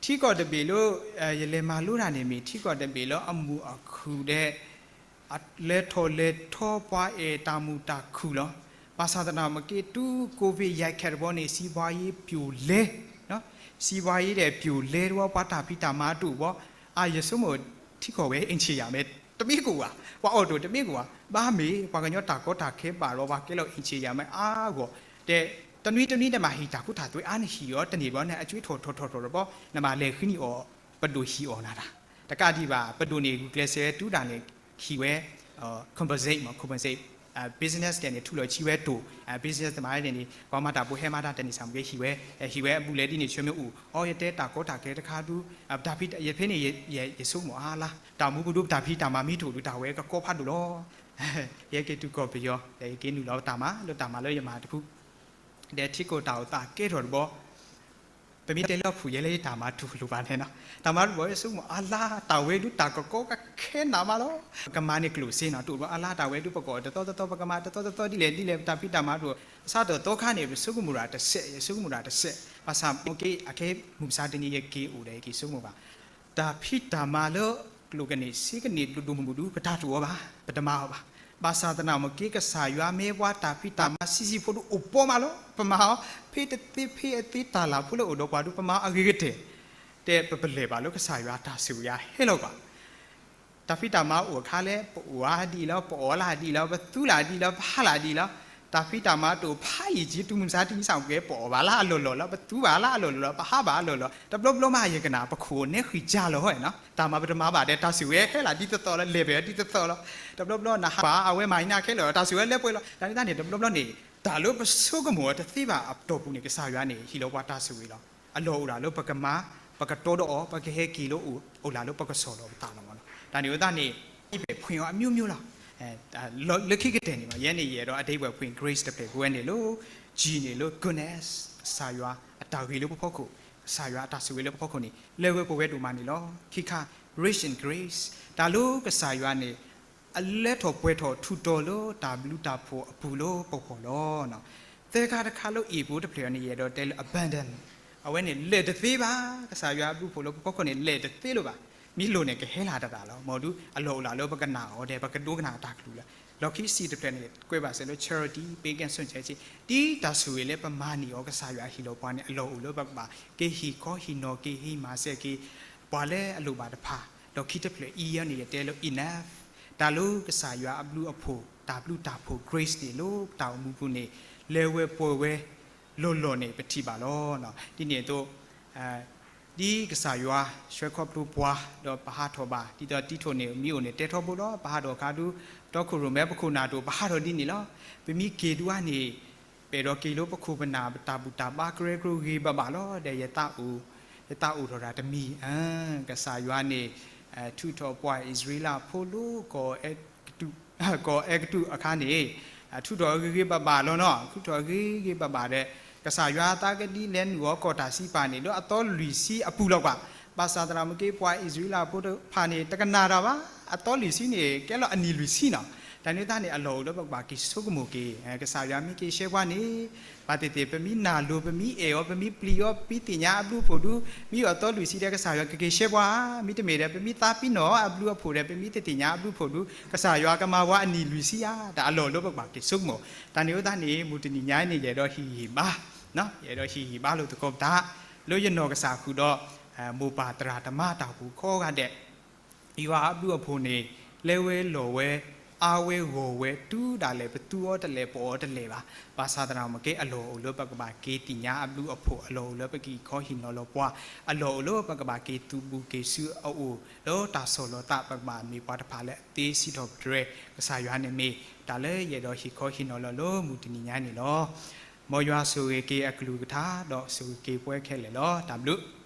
ထံကီၢ်တဘ့ၣ်လၢ ယလဲၤမၤလိတၢ်န့ၣ်မ့ၢ် ထံကီၢ်တဘ့ၣ်လၢအမုာ်အခုၣ်ဒီး လဲၤထီၣ်လဲၤထီပှၤအဲၣ်တၢ်မုာ်တၢ်ခုၣ်လီၤ. ဘၣ်ဆၣ်သနာ်မ့ၢ်က့ တုၤ COVID ယဲၢ်ခဲတဘျီန့ၣ် စံးဘှါယ့ပျိာ်လဲ စံးဘှါယ့ဒီးပျိာ်လဲတဘျီ ပှၤတၢ်ဖံးတၢ်မၤတအိၣ်ဘၣ် အါ ယဆိကမိၣ်ထံကီၢ်ဝဲ အိမ်ခြံရာမဲ တမ့ၢ်ကအိၣ်ဘၣ်, ပှၤအိၣ်တ့ၢ်တမ့ၢ်ကအိၣ်ဘၣ်, ဘၣ်မ့ၢ်ပှၤကညီတၢ်ကီတၢ်ခဲဘၣ်ဒီး ပှၤကဲလီၤအိမ်ခြံရာမဲအါဂီၢ်, တဲတနွံတနွံနမၤဟံၣ်တၢ်ကူတၢ်သွဲအါန့ၣ် ဟံၣ်အီၤတန့ၢ်ဘၣ်န့ၣ် အကၠွ့ထီၣ်ထီၣ်ထီၣ်ထီၣ်တဘျီ နမၤလဲၤဃုနံၤအီၤ ပဒိၣ်ဟံၣ်အီၤနၤတၢ်, တကးဒံးဘၣ် ပဒိၣ်န့ၣ် ဂုာ်ကျဲးစၢးဝဲတုၤဒၣ်လဲာ် ဟံၣ်ဝဲ compensate မ့ၢ် compensate business ဒဲးန့ၣ် ထူလီၤဆံဝဲတိၢ် business တမၤဒဲးန့ၣ် ပှၤမၤတၢ်ဖိဟဲမၤတၢ်တန့ၢ်ဆၣ်မ့ၢ်က့ ဟံၣ်ဝဲ ဟံၣ်ဝဲအဘူးလဲၣ်ဒ်န့ၣ် ဆၢမ့ၢ်အိၣ် အီ ယတဲတၢ်ကီတၢ်ခဲတခါဒု တၢ်ဖံး ယဖဲန့ၣ် ယဆိကမိၣ်အါလါ တၢ်မူပူၤဒု ပတၢ်ဖံးတၢ်မၤမ့ၢ်တအိၣ်ဒု တၢ်ဝဲကကီဖးဒိၣ်လီၤ. ယဟဲက့ၤတုၤကီၢ်ပယီၤ ဒီးယက့ၤနုာ်လီၤတၢ်မၤလၢတၢ်မၤလၢယမၤတဖု ဒီးထံကီၢ်တၢ်အိၣ်သးကဲထီၣ်တဘျီ ပမ့ၢ်တဲလၢအဖုၣ်ယဲလၢယတၢ်မၤတူၢ်လိာ်ဘၣ်န့ၣ်နီၤ တၢ်မၤတဘျီယဆိကမိၣ်အါလါ တၢ်ဝဲဒုတၢ်ကကီကခဲနးမးလီၤ. ပကမၤန့ၢ်ကျိၣ်စ့နီၤ တအိၣ်ဘၣ်အါလါ တၢ်ဝဲဒုပကအီၣ်တသီတသီ ပကမၤတသီတသီဒ်လဲၣ်ဒ်လဲၣ် ပတၢ်ဖံးတၢ်မၤတအိၣ် အစးထီၣ်သီခါန့ၣ် ပဆိကမိၣ်တၢ်တစဲး ယဆိကမိၣ်တၢ်တစဲး ဘၣ်ဆၣ်မ့ၢ်က့ အခဲမုၢ်မဆါတနံၤယက့ၤအိၣ်ဒီးယက့ၤဆိကမိၣ်ဘၣ် တၢ်ဖံးတၢ်မၤလၢ ကျိၣ်ကန့ၢ်စ့ကန့ၢ်ဒိၣ်ဒိၣ်မုၢ်မုၢ်ဒု ပတၢ်တအိၣ်ဘၣ် ပတမၤအီၤဘၣ်. ဘၣ်ဆၣ်သနာ်က့ ကစၢ်ယွၤမ့ၢ်ပှၤတၢ်ဖံးတၢ်မၤဆံးဆံးဖိဒုအိၣ်ပီမးလီၤ ပမၤအီၤ ဖဲတသ့ဖဲအသ့တၢ်လၢ်ဖိလၢအိၣ်ဒီးပှၤဒု ပမၤအီၤအဂ့ၤကတၢၢ် တဲပပလဲၣ်ဘၣ်လၢကစၢ်ယွၤတၢ်ဆိၣ်ဂ့ၤအဟဲလီၤကွၢ် တၢ်ဖံးတၢ်မၤအိၣ်အခါလဲၣ် ပအိၣ်အါဒ်အံၤလီၤ ပအီၣ်လၢဒ်အံၤလီၤ ပသူလၢဒ်အံၤလီၤ ပဟးလၢဒ်အံၤလီၤ တၢ်ဖံးတၢ်မၤတအိၣ်ဖးယံာ်က့ တုၤမုၢ်မဆါတနံၤစ့ၢ်ကီး ပအီၣ်ဘၣ်လၢအလီၢ်လီၢ်လီၤ ပသူဘၣ်လၢအလီၢ်လီၢ်လီၤ ပဟးဘၣ်အလီၢ်လီၢ် တဘျီဘျီမးယကနၣ် ပခိၣ်န့ၣ်ဃံးကၢ်လီၤဟီနီၤ တၢ်မၤပတမၤဘၣ်ဒီး တၢ်ဆိၣ်ဂ့ၤဟဲလီၤဒ်သိးသိးလီၤ လဲၤပှဲၤဒ်သိးသိးလီၤ တဘျီဘျီနဟးဘၣ် အဝဲမၤအံၤန့ၣ်ခဲလၢာ် တၢ်ဆိၣ်ဂ့ၤလၢပှဲၤလီၤ တၢ်န့ၣ်တၢ်န့ၣ် တဘျီဘျီန့ၣ်တၢ်လၢပဆိကမိၣ်အီၤတသ့ဘၣ်အတီၢ်ပူၤန့ၣ် ကစၢ်ယွၤန့ၣ် ဟ့ၣ်လီၤပှၤတၢ်ဆိၣ်ဂ့ၤလီၤ အလီၢ်အိၣ်ဒၣ်လၢပကမၤ ပကတီဒီးအီၤ ပကဟဲက့ၤလၢအိၣ်လၢ်လၢပကစီၣ်လီၤပသးလီၤမးလီၤ တၢ်န့ၣ်အဃိသတးန့ၣ် အံၤပဲာ်ဖှ့ၣ်အီၤအမျိုးမျိုးလီၤ လၢခံကတၢၢ်န့ၣ် ယဲန့ၣ်ယအဲၣ်ဒိးအဓိပ္ပာယ်ဖှ့ၣ် grace တဖျၢၣ်ပဝဲန့ၣ်လၢ G န့ၣ်လၢ goodness ကစၢ်ယွၤအတၢ်ဂ့ၤလၢပဖီခိၣ် ကစၢ်ယွၤအတၢ်ဆိၣ်ဂ့ၤလၢပဖီခိၣ်န့ၣ် လဲၤဝဲပှဲၤဝဲဒိၣ်မးန့ၣ်လီၤ. ခံခါ rich in grace တၢ်လၢကစၢ်ယွၤန့ၣ် အလဲၤထီၣ်ပှဲၤထီၣ်ထူးတီၤလၢတၢ်ဘျုးတၢ်ဖှိၣ်အပူၤလၢပဂီၢ်လီၤ. သၢခါတခါလၢ A ပူၤတဖျၢၣ်န့ၣ် ယအဲၣ်ဒိးတဲလၢ abundant အဝဲန့ၣ်လဲၤတသ့ဘၣ် ကစၢ်ယွၤအဘျုးအဖှိၣ်လၢပဖီခိၣ်န့ၣ် လဲၤတသ့လၢၤဘၣ် မ့ၢ်လိၣ်န့ၣ်ကဟဲလၢတၢ်လီၤ မ်ဒုအလီၢ်အိၣ်လၢပကနၣ်အီၤဒီး ပကဒိကနၣ်အတၢ်ကလုၢ်လၢ လီၢ်ခံ C တဖျၢၣ်န့ၣ် ကွဲးဘၣ်စၢၤလၢ charity ပ့ကဲၣ်ဆိၣ်ဆဲး ဒ်တၢ်ဆိၣ်ဂ့ၤလၢပမၤန့ၢ်အီၤ ကစၢ်ယွၤဟ့ၣ်လီၤပှၤန့ၣ် အလီၢ်အိၣ်လၢပကဘၣ်က့ၤဟ့ၣ်ခီဟ့ၣ်နီၤက့ၤဟ့ၣ်မၤစၢၤက့ၤ ပှၤလၢအလိၣ်ဘၣ်တဖၣ် လီၢ်ခံတဖျၢၣ် E အံၤန့ၣ် ယတဲလၢ enough တၢ်လၢကစၢ်ယွၤအဘျုးအဖှိၣ် တၢ်ဘျုးတၢ်ဖှိၣ် grace န့ၣ်လၢပတၢ်အိၣ်မူပူၤန့ၣ် လဲၤဝဲပှဲၤဝဲ လီၢ်လီၢ်န့ၣ် ပထံၣ်ဘၣ်လီၤ. ဒ်န့ၣ်အသိး ဒ်ကစၢ်ယွၤဆှၢခီဖျိပှၤ ဒီးပဟးထီၣ်ဘၣ် ဒ်သိးတံထီၣ်န့ၣ် မ့ၢ်အိၣ်န့ၣ် တဲထီဘိလီၤ ပဟးထီၣ်အခါဒု တီခိၣ်ရိၣ်မဲ ပခိၣ်နၢ်တအိၣ် ပဟးထီၣ်ဒ်န့ၣ်လီၤ. ပမ့ၢ်က့ၤဒုအါန့ၣ် ပအဲၣ်ဒိးက့ၤလၢပခိၣ်ပနၢ် ပတၢ်ဘူၣ်တၢ်ဘါကရၢကရိဂ့ၤဘၣ်ဘၣ်လီၤ. ဒီးယသးအိၣ် ယသးအိၣ်ထီၣ်တၢ်တမံၤ ကစၢ်ယွၤန့ၣ် ထုးထီၣ်ပှၤအံၣ်စရ့လးဖိလၢ ကီၢ်အဲကတူးအခါန့ၣ် ထုးထီၣ်အဂ့ၤဂ့ၤဘၣ်ဘၣ်လီၤနီၤ ထုးထီၣ်အဂ့ၤဂ့ၤဘၣ်ဘၣ်ဒီး ကစၢ်ယွၤအသးကဒ်လဲၤနုာ်အီၤကီၢ်တၢ်စံးပာ်န့ၣ် လၢအသီလွံၢ်ဆံအပူၤလီၤကွၢ်. ဘၣ်ဆၣ်သနာ်က့ ပှၤအံၣ်စရ့လးဖိတဖၣ်န့ၣ် တကနၣ်တၢ်ဘၣ် အသီလွံၢ်ဆံန့ၣ် ကဲလီၤအနံၣ်လွံၢ်ဆံနီၤ တၢ်န့ၣ်သတးန့ၣ် အလီၢ်အိၣ်လၢပကဘၣ်က့ၤဆိကမိၣ်က့ၤ ကစၢ်ယွၤမ့ၢ်က့ၤရှဲပှၤန့ၣ် ဘၣ်သ့ၣ်သ့ၣ် ပမ့ၢ်နာ်လိၤ ပမ့ၢ်အဲၣ်အီၤ ပမ့ၢ်ပျံၤအီၤ ပမ့ၢ်သ့ၣ်ညါအဘျုးအဖှိၣ်ဒု မ့ၢ်အသီလွံၢ်ဆံဒီး ကစၢ်ယွၤကက့ၤရှဲပှၤ မ့တမ့ၢ်ဒီး ပမ့ၢ်သးပ့ၤနီၣ်အဘျုးအဖှိၣ်ဒီး ပမ့ၢ်တသ့ၣ်ညါအဘျုးအဖှိၣ်ဒု ကစၢ်ယွၤကမၤပှၤအနံၣ်လွံၢ်ဆံဧါ တၢ်အလီၢ်အိၣ်လၢပကဘၣ်က့ၤဆိကမိၣ် တၢ်န့ၣ်အဃိသတးန့ၣ် မုၢ်တနံၤညါန့ၣ် ယအဲၣ်ဒိးဟ့ၣ်ဂံၢ်ဘါ ယအဲၣ်ဒိးဟ့ၣ်ဂံၢ်ဘါလိာ်သကိးပသး လၢယနီၢ်ကစၢ်ဃုာ်ဒီး မိၢ်ပၢ်သရၣ်သမါတၢ်အိၣ်ဖှိၣ်ကိးဂၤဒဲး ယွၤအဘျုးအဖှိၣ်န့ၣ် လဲၤဝဲလီၤဝဲ အါဝဲဂီၢ်ဝဲ တုၤဒၣ်လဲာ်ပသူအီၤတလဲာ် ပအီၣ်အီၤတလဲာ်ဘၣ်. ဘၣ်ဆၣ်သနာ်က့ အလီၢ်အိၣ်လၢပကဘၣ်က့ၤသ့ၣ်ညါအဘျုးအဖှိၣ် အလီၢ်အိၣ်လၢပကဟ့ၣ်ခီဟ့ၣ်နီၤလီၤပှၤ အလီၢ်အိၣ်လၢပကဘၣ်က့ၤသူၣ်ဘူၣ်က့ၤစုအအိၣ် လၢတၢ်ဆီၣ်လီၤသး ပကဘၣ်မ့ၢ်ပှၤတဖၣ်လၢအသ့စံးထီၣ်ပတြၢၤ ကစၢ်ယွၤန့ၣ်မ့ၢ် တၢ်လၢယအဲၣ်ဒိးဟ့ၣ်ခီဟ့ၣ်နီၤလီၤလၢမုၢ်တနံၤညါန့ၣ်လီၤ. မ်ယွၤဆိၣ်ဂ့ၤက့ၤအကလုၢ်ကထါ ဒီးဆိၣ်ဂ့ၤက့ၤပှၤခဲလၢာ်လီၤ. တၢ်ဘျုး